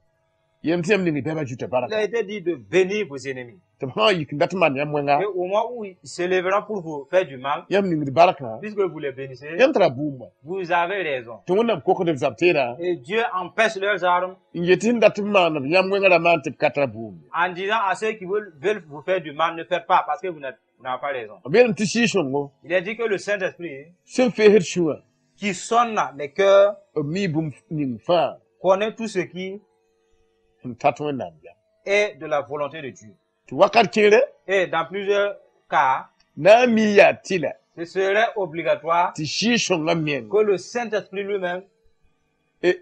Yeelame tɩ yãmb ning y beebã zuta Il barka. A été dit de bénir vos ennemis. Tɩ b sã n yik n dat n maan yãmb wẽnga, Et au moment où ils se lèveront pour vous faire du mal, yãmb ningd barkã, puisque vous les bénissez, yãmb tara bʋʋm. Vous avez raison. Tɩ Wẽnnaam kokd b zab teerã Et Dieu empêche leurs armes n yet sẽn dat n maan b yãmb wẽnga ra maan tɩ b ka tara bʋʋm. En disant à ceux qui veulent vous faire du mal, ne faites pas parce que vous n'avez pas raison. B yeelame tɩ Sɩɩg-sõngo Il est dit que le Saint-Esprit sẽn feesd sũwã qui sonne les cœurs b mi bũmb ning fãa connaît tout ce qui sẽn tat Wẽnnaam yam. Est de la volonté de Dieu. Tɩ wakat kẽere Et dans plusieurs cas, na n mi yaa tɩlɛ ce serait obligatoire tɩ Sɩɩg-sõngã meng que le Saint-Esprit lui-même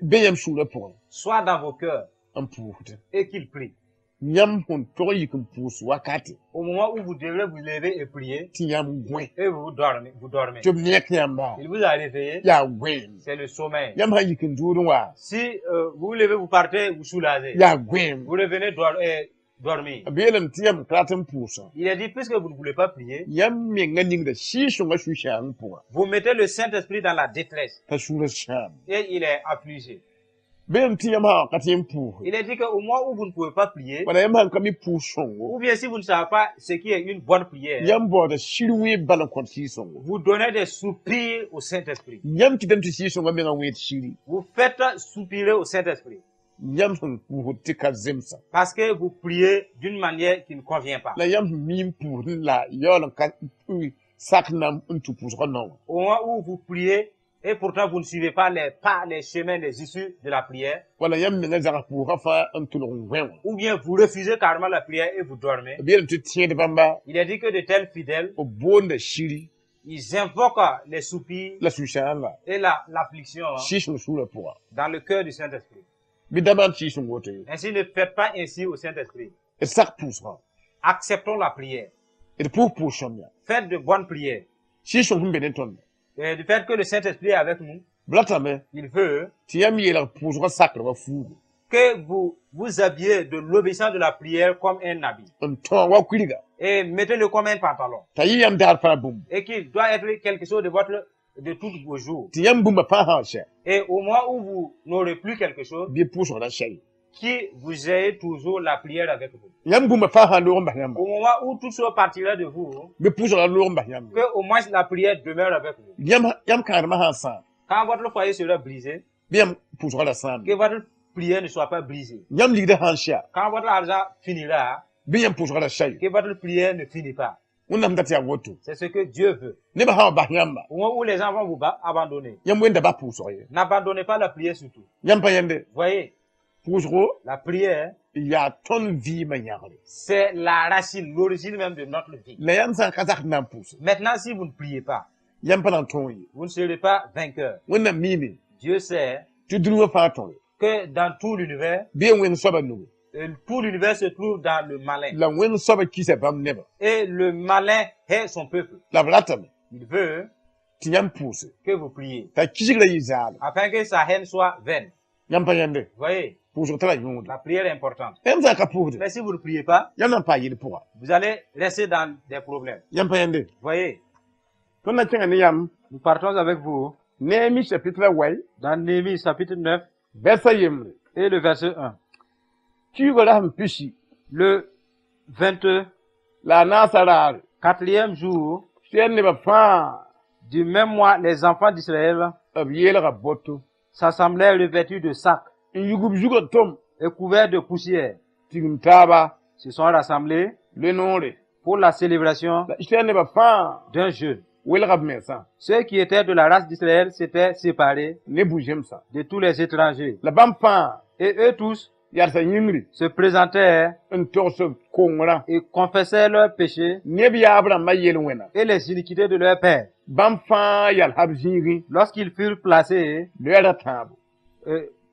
be yãmb sũurã pʋgẽ soit dans vos cœurs n pʋʋsdẽ. Et qu'il prie. Yãmb sẽn tog n yik n pʋʋs wakate Au moment où vous devrez vous lever et prier, tɩ yãmb gõe et vous dormez, vous dormez. tɩ b nek yãmba Il vous a réveillé, yaa goeem. C'est le sommeil. Yãmb sã n yik n dʋʋd n wa Si vous vous levez, vous partez, vous soulagez. yaa goeem. Vous revenez dormir. B yeelame tɩ yãmb ka rat n pʋʋsã Il est dit, puisque vous ne voulez pas prier, yãmb mengã ningda Sɩɩg-sõngã sũ-sãang pʋgã vous mettez le Saint-Esprit dans la détresse t'a sũurã sãam. Et il est affligé. B yeelame tɩ yãmb sã ka tɩ n pʋʋse Il est dit qu'au moment où vous ne pouvez pas prier, wala yãmb sãn ka mi pʋʋs-sõngo ou bien si vous ne savez pas ce qui est une bonne prière, yãmb baooda sir wẽeb bal n kõt Sɩɩg-sõngo. Vous donnez des soupirs au Saint-Esprit. Yãmb kɩtame tɩ Sɩɩg-sõngã mengã wẽed siri. Vous faites soupirer au Saint-Esprit Yãmb sẽn pʋʋsd tɩ ka zemsa parce que vous priez d'une manière qui ne convient pas. La yãmb sẽn mi n pʋʋsd la yaool n ka sak na n tũ pʋʋsgã naoã. Au moment où vous priez et pourtant vous ne suivez pas les pas, les chemins, les issues de la prière, Wala yãmb mengã zags pʋʋsgã fãa n tʋlg n gõe wã. Ou bien vous refusez carrément la prière et vous dormez. B yeelame tɩ tẽed bãmba Il est dit que de tels fidèles, b boonda siri ils invoquent les soupirs la sũ-sãanga et l'affliction, hein, Sɩɩg-sõng sũurã pʋga. Dans le cœur du Saint-Esprit. Bɩ da maan Sɩɩg-sõng woto ye. Ainsi, ne faites pas ainsi au Saint-Esprit. D sak pʋʋsgã. Acceptons la prière. D pʋʋs pʋʋs-sõmya. Faites de bonnes prières. Sɩɩg-sõng sẽn be ne tõnd Et du fait que le Saint-Esprit est avec nous, b ratame il veut tɩ yãmb yeelg pʋʋsgã sakrba fuugu que vous vous habillez de l'obéissance de la prière comme un habit. N tõog wa kuiga Et mettez-le comme un pantalon. T'a yɩ yãmb dagr fãa bũmb Et qu'il doit être quelque chose de tous vos jours. Tɩ yãmb bũmba fãa sã n sɛ Et au moment où vous n'aurez plus quelque chose, bɩ pʋʋsg ra sɛ ye. Qui vous ayez toujours la prière avec vous. Yãmb bũmba fãa sã n loog n bas yãmba Au moment où tout chose partira de vous, bɩ pʋʋsg ra loog n bas yãmb. Que au moins la prière demeure avec vous. Yãmb yãmb kãadmã sã n sãam Quand votre foyer sera brisé, bɩ yãmb pʋʋsgã ra sãam. Que votre prière ne soit pas brisée. Yãmb ligdã sã n sɛa Quand votre argent finira, bɩ yãmb pʋʋsgã ra sɛ ye. Que votre prière ne finit pas. Wẽnnaam dat yaa woto. C'est ce que Dieu veut. Nebã sã n bas yãmba Au moment où les gens vont vous abandonner, yãmb wẽnda ba pʋʋsg ye. N'abandonnez pas la prière surtout. Yãmb pa yẽnde Voyez, pʋʋsgo la prière, yaa tõnd vɩɩmã yãgre. C'est la racine, l'origine même de notre vie. La yãmb sã n ka zak na n pʋʋse Maintenant, si vous ne priez pas, yãmb pa na n tõog ye. Vous ne serez pas vainqueur. Wẽnnaam miime Dieu sait tɩ dũnigã fãa tõe que dans tout l'univers, bɩ wẽng soabã nugu tout l'univers se trouve dans le malin. La wẽng soabã kisa bãmb nebã. Et le malin est son peuple. La b ratame Il veut tɩ yãmb pʋʋse que vous priez t'a kisgrã yɩ zaale. Afin que sa haine soit vaine. Yãmb pa yẽnde Voyez, pʋʋsg tara yõode. La prière est importante. Yãmb sã n ka pʋʋsde Mais si vous ne priez pas, yãmb na n paa yel pʋga. Vous allez rester dans des problèmes. Yãmb pa yẽnde Voyez, tõnd na kẽngã ne yãmb nous partons avec vous Neemi chapitre wɛy dans Néhémie chapitre 9 vɛrsa yembre et le verset 1. Kiuugã rasem pisi Le 24e la a naasã raare jour Israɛl nebã fãa du même mois, les enfants d'Israël b yeelga boto s'assemblèrent revêtus de sacs n yug b zugã tom et couverts de poussière, tigim taaba se sont rassemblés le noore pour la célébration la Israɛl nebã fãa d'un jeûne. Welga b mensã Ceux qui étaient de la race d'Israël s'étaient séparés ne bu-zemsã de tous les étrangers. La bãmb fãa Et eux tous yalsa yĩngri se présentèrent n togs kongrã et confessaient leurs péchés neb yaab rãmbã yel-wẽna et les iniquités de leur père. Bãmb fãa yalsa b zĩigẽ Lorsqu'ils furent placés, loɛɛra tãabo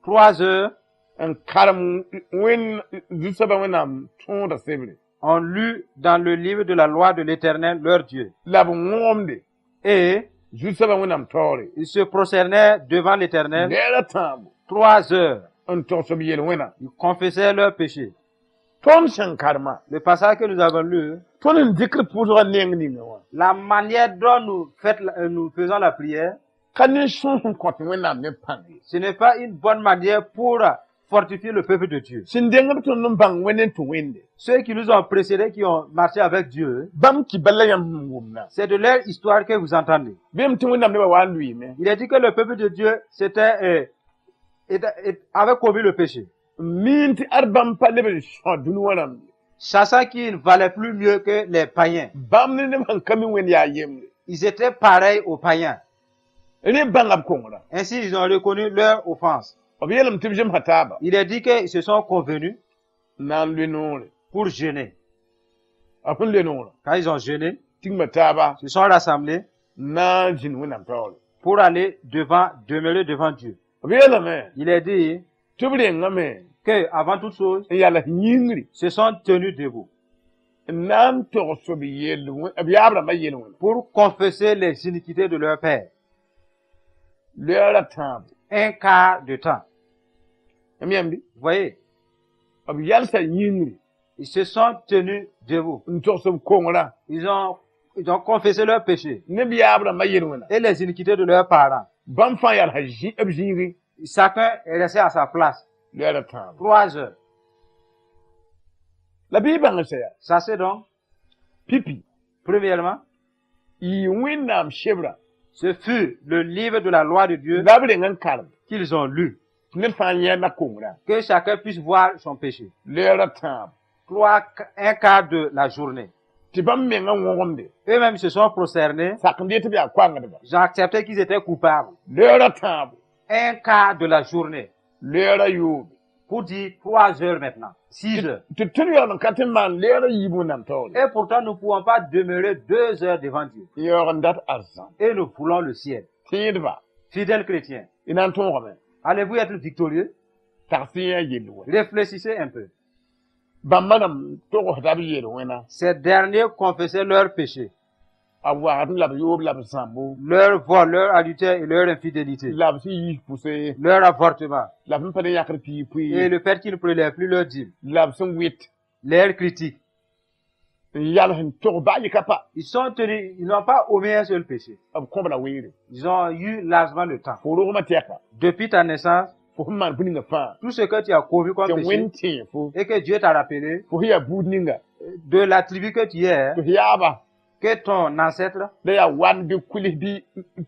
3 heures, n karem wẽn zu-soabã Wẽnnaam tõoda sebre on lut dans le livre de la loi de l'Éternel, leur Dieu. La b wõgemde Et Zu-soabã Wẽnnaam taoore. Ils se prosternaient devant l'Éternel Leera tãabo 3 heures. N togs b yel-wẽna. Ils confessaient leurs péchés. Tõnd sẽn karema, Le passage que nous avons lu, tõnd n dɩkd pʋʋsgã neng ninga wã, la manière dont nous faisons la prière, ka ne sõs n kõt Wẽnnaam ne pãng ye. Ce n'est pas une bonne manière pour fortifier le peuple de Dieu. Sẽn deng b tõnd n bãng Wẽnd n tũ Wẽnde, Ceux qui nous ont précédés, qui ont marché avec Dieu, bãmb kɩ bala yãmb sẽn wʋmna. C'est de leur histoire que vous entendez. Bɩ m tɩ Wẽnnaam nebã wa n lʋɩɩme. Il est dit que le peuple de Dieu avait commis le péché, N miin tɩ ad bãmb pa leb n são dũni wã rãmb ye. Sachant qu'ils ne valaient plus mieux que les païens. Bãmb ne neb sẽn ka mi Wẽnd yaa yembre. Ils étaient pareils aux païens. Rẽ bãnga b kongrã. Ainsi, ils ont reconnu leur offense. B yeelame tɩ b zemsa taaba. Il est dit qu'ils se sont convenus N na n loe noore. Pour jeûner. B sẽn loe noorã, Quand ils ont jeûné, tigma taaba ils se sont rassemblés n na n zĩnd Wẽnnaam taoore. Pour aller devant, demeurer devant Dieu. B yeelame Il est dit tɩ b rengame que, avant toute chose, n yals yĩngri se sont tenus debout n na n togs b yel b yaab rãmbã yel-wẽna. Pour confesser les iniquités de leur père. Leoora tãabo. Un quart de temps. M yãmb bɩ? Vous voyez, B yalsa yĩngri ils se sont tenus debout. N togs b kongrã Ils ont confessé leurs péchés ne b yaab rãmbã yel-wẽna. Et les iniquités de leurs parents. Bãmb fãa yalsa b zĩigẽ. Chacun est resté à sa place. Leoora tãabo. 3 heures. La bɩ y bãng sã yaa. Ça c'est donc, Pipi, premièrement, yɩ Wẽnnaam sebra ce fut le livre de la loi de Dieu la b reng n karem qu'ils ont lu. Tɩ ned fãa yẽenda kongrã. Que chacun puisse voir son péché. Leoora tãabo. Un quart de la journée. Tɩ bãmb mengã wõgemde. Eux-mêmes se sont prosternés. Sak n dee tɩ b yaa koangdba. Ils ont accepté qu'ils étaient coupables. Leoora tãabo. Un quart de la journée. Leoora yoobe. Pour dire 3 heures maintenant. 6 heures. Tɩ tõnd yaool n ka tɩ n maan leoora yiib Wẽnnaam taoore. Et pourtant, nous ne pouvons pas demeurer 2 heures devant Dieu. N yaoog n dat arzãn. Et nous voulons le ciel. Tẽedba. Fidèles chrétiens, Y na n tõogame. Allez-vous être victorieux? Tags yã yell wɛ. Réfléchissez un peu. Bãmba rãmb togsda b yel-wẽna. Ces derniers confessaient leurs péchés, A wagd la b yoob la b zãmbo. Leur vol, leur adultère et leur infidélité, La b sẽn yiis pʋse. Leur avortement La b sẽn pa ne yãkd piig et pʋɩ. Le fait qu'ils ne prélèvent plus leur dîme, La b sẽn wɩt. Leur critique. N yals n tog baa yɩ ka pa. Ils sont tenus, ils n'ont pas omis un seul péché. B kõb la weere. Ils ont eu largement le temps. Fo rogmã tɛka. Depuis ta naissance, Fo sẽn maan bũ-ninga fãa. Tout ce que tu as commis comme Tɩ péché Wẽnd tẽe fo. Et que Dieu t'a rappelé Fo sẽn yaa buud ninga. De la tribu que tu es, Tɩ f yaaba. Que ton ancêtre La yaa wan bɩ kuls bɩ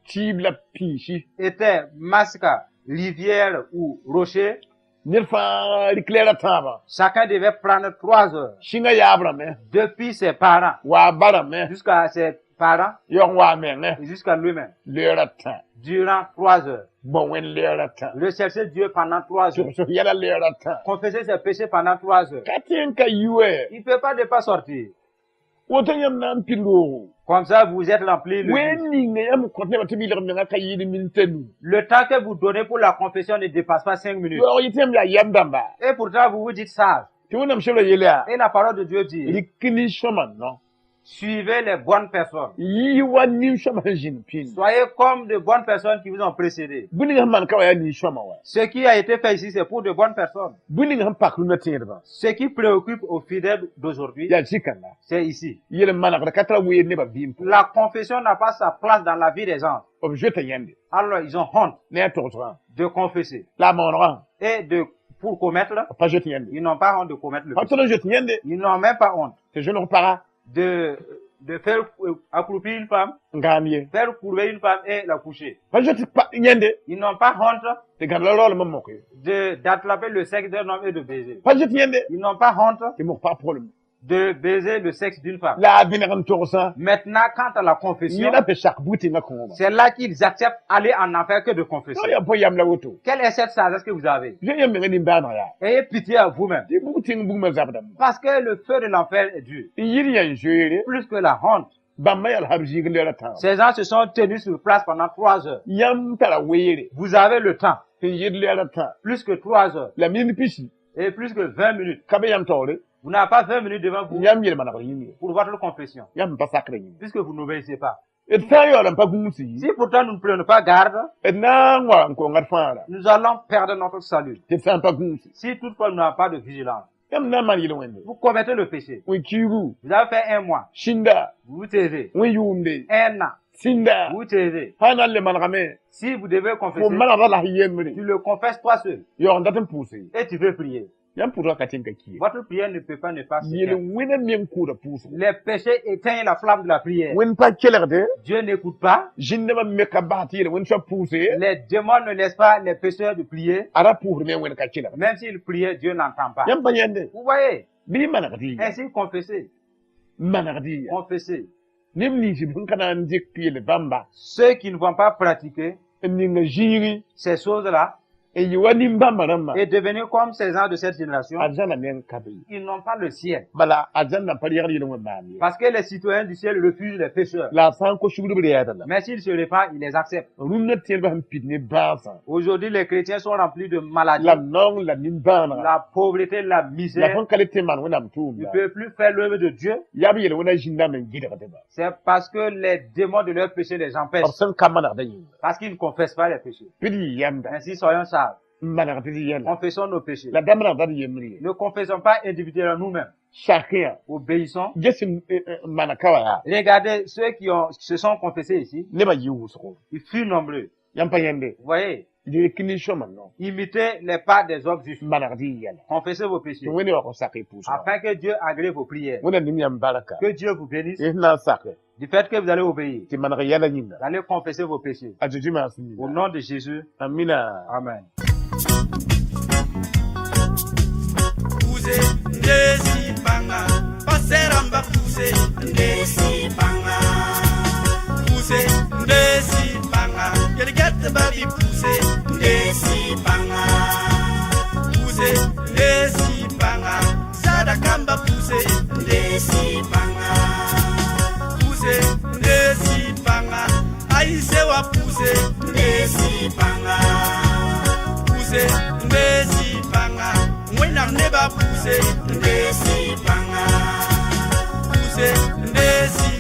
tiib la piisi. Était masque, rivière ou rocher, Ned fãa rɩk lɛɛra tãabã. Chacun devait prendre 3 heures. Sĩngã yaab rãmbẽ. Depuis ses parents Waa ba rãmbẽ. Jusqu'à ses parents Yaoog n waa mengẽ. Et jusqu'à lui-même. Leoora tã. Durant 3 heures. Bõ Wẽnd leoora tã. Rechercher Dieu pendant 3 heures. Togs yɛla leoora tã. Confesser ses péchés pendant 3 heures. Ka tẽ n ka yi wɛ. Il ne peut pas ne pas sortir. Woto yãmb na n pid roogo. Comme ça, vous êtes rempli le Wẽnd ninga yãmb kõt nebã tɩ b yɩlg mengã ka yɩɩd minita nu. Le temps que vous donnez pour la confession ne dépasse pas 5 minutes. Yaoog yɩ tɩ yãmb yaa yɛm dãmba. Et pourtant, vous vous dites sage. Tɩ Wẽnnaam sebra yel yaa. Et la parole de Dieu dit, Rɩk nin-sõma no. Suivez les bonnes personnes. Yɩ wa nin-sõma sẽn zĩnd pĩnd. Soyez comme de bonnes personnes qui vous ont précédé. Bũ-ninga sẽn maan ka wa yaa nin-sõma wa. Ce qui a été fait ici, c'est pour de bonnes personnes. Bũ-ninga sẽn pak rũndã tẽedbã. Ce qui préoccupe aux fidèles d'aujourd'hui, Yaa zĩ-kãnga. C'est ici. Yel n manegd ka tara weer nebã vɩɩm pʋgẽ. La confession n'a pas sa place dans la vie des gens. B zoeta yãmbe. Alors, ils ont honte Ne a togsgã. De confesser. La a maonegã. Et de, pour commettre, B pa zoet yãmbe. Ils n'ont pas honte de commettre le Pa péché. tõd n zoet yãmbe. Ils n'ont même pas honte Tɩ zõneg paga. de faire accroupir une femme, N gãam ye. Faire courber une femme et la coucher. Pa zoet yãnde. Ils n'ont pas honte Tɩ gãd la raoolem n mok ye. de d'attraper le sexe d'un homme et de baiser. Pa zoet yãnde. Ils n'ont pas honte Tɩ mok pag pʋglem. De baiser le sexe d'une femme. La a vẽneg n togsã. Maintenant, quant à la confession, Yẽla pe sak bug-tẽngã kõoma. C'est là qu'ils acceptent aller en enfer que de confesser. Tɩ yaa bõe yam la woto. Quelle est cette sagesse que vous avez? Zoe yãmb menga nimbãaneg yaa. Ayez pitié à vous-même. Tɩ bug-tẽng bugmã zabdame. Parce que le feu de l'enfer est dur. N yir yã n zoeere. Plus que la honte. Bãmba yaa b zĩig leoora tãab. Ces gens se sont tenus sur place pendant 3 heures. Yãmb tara weere. Vous avez le temps. Tɩ n yɩd leoora tã. Plus que 3 heures. La minit pisi. Et plus que 20 minutes. Ka be yãmb taoore. Vous n'avez pas 20 minutes devant vous Yãmb yel-manegr yĩng ye. pour votre confession. Yãmb pa sakrã yĩng. Puisque vous n'obéissez pas. D sã n yaool n pa gũusi, Si pourtant nous ne prenons pas garde, d na n wa n konga d fãagra. Nous allons perdre notre salut. Tɩ d sã n pa gũusi. Si toutefois nous n'avons pas de vigilance, Yãmb na n maan yel-wẽnde. Vous commettez le péché. Wẽn-kiigu. Vous avez fait un mois, Sĩnda. Vous vous taisez. Wẽn-yʋʋmde. Un an, Sĩnda. Vous vous taisez. Sã n na n le manegame. Si vous devez Fo confesser, manegda la s yembre. Tu le confesses toi seul Yaoog n dat n pʋʋse. Et tu veux prier. Yãmb pʋʋsgã ka tẽ n ka ki ye. Votre prière ne peut pas ne pas s'éteindre. Yel-wẽnã meng kʋʋda pʋʋsgo. Les péchés éteignent la flamme de la prière. Wẽnd pa kelgde. Dieu n'écoute pas. Zĩndãmã me ka bas tɩ yel-wẽnd soab pʋʋse. Les démons ne laissent pas les pécheurs de prier. A ra pʋʋsdme wẽnd ka kelgde. Même s'ils priaient, Dieu n'entend pas. Yãmb pa yãnde. Vous voyez, Bɩ y manegd y ya. Ainsi confessez, Manegd y ya. Confessez. Neb nins sẽn ka na n dɩk yel bãmba. Ceux qui ne vont pas pratiquer N ninga zĩigi. Ces choses-là N yɩ wa nin-bãmba rãmbã. Et devenir comme ces gens de cette génération, Arzãna meng ka be ye. Ils n'ont pas le ciel. Bala arzãn pa reegd yel-wẽn maam ye. Parce que les citoyens du ciel refusent les pécheurs. La a sã n kos sugr b reɛɛda la. Mais s'ils se répandent, ils les acceptent. Rũnnã tẽedbã sẽn pid ne bãasã. Aujourd'hui, les chrétiens sont remplis de maladies, La naong la nin-bãanega. La pauvreté, la La misère. sẽn ka le tẽ maan Wẽnnaam Ils ne tʋʋmda. peuvent plus faire l'œuvre de Dieu. Yaa b yel-wẽnã zĩndame n gɩdgdba. C'est parce que les démons de leur péché les B empêchent. Sẽn ka manegda yĩnga. Parce qu'ils ne confessent pas les péchés. Bɩ d yɩ yãmda. Ainsi, soyons sages. N manegd d yɛla. Confessons nos péchés. La da manegda d yembre ye. Ne confessons pas individuellement nous-mêmes. Sakẽ Obéissons. ges n maneg ka wa yaa. Regardez ceux qui se sont confessés ici. Nebã yɩ wʋsgo. Ils furent nombreux. Yãmb pa yãnde. Vous voyez, Dɩk nin-sõma no. Imitez les pas des hommes justes. N manegd y yɛla. Confessez vos péchés. Tɩ Wẽnd yaoog n sak y pʋʋsgã. Afin que Dieu agrée vos prières. Wẽnnaam nim yãmb barka. Que Dieu vous bénisse. Y sẽn na n sake. Du fait que vous allez obéir. Tɩ maneg yɛla yĩnga. Vous allez confesser vos péchés. A Zeezi maasem Au yĩnga. nom de Jésus. Amina. Amen. Puse ndesi panga paseramba puse ndesi panga puse ndesi panga yelgɛt ba bi puse ndesi panga puse ndesi panga sadakamba puse ndesi panga puse ndesi panga aisewa puse ndesi panga puse ndesi panga wẽnnaam nebã puse ndesi panga puse ndesi.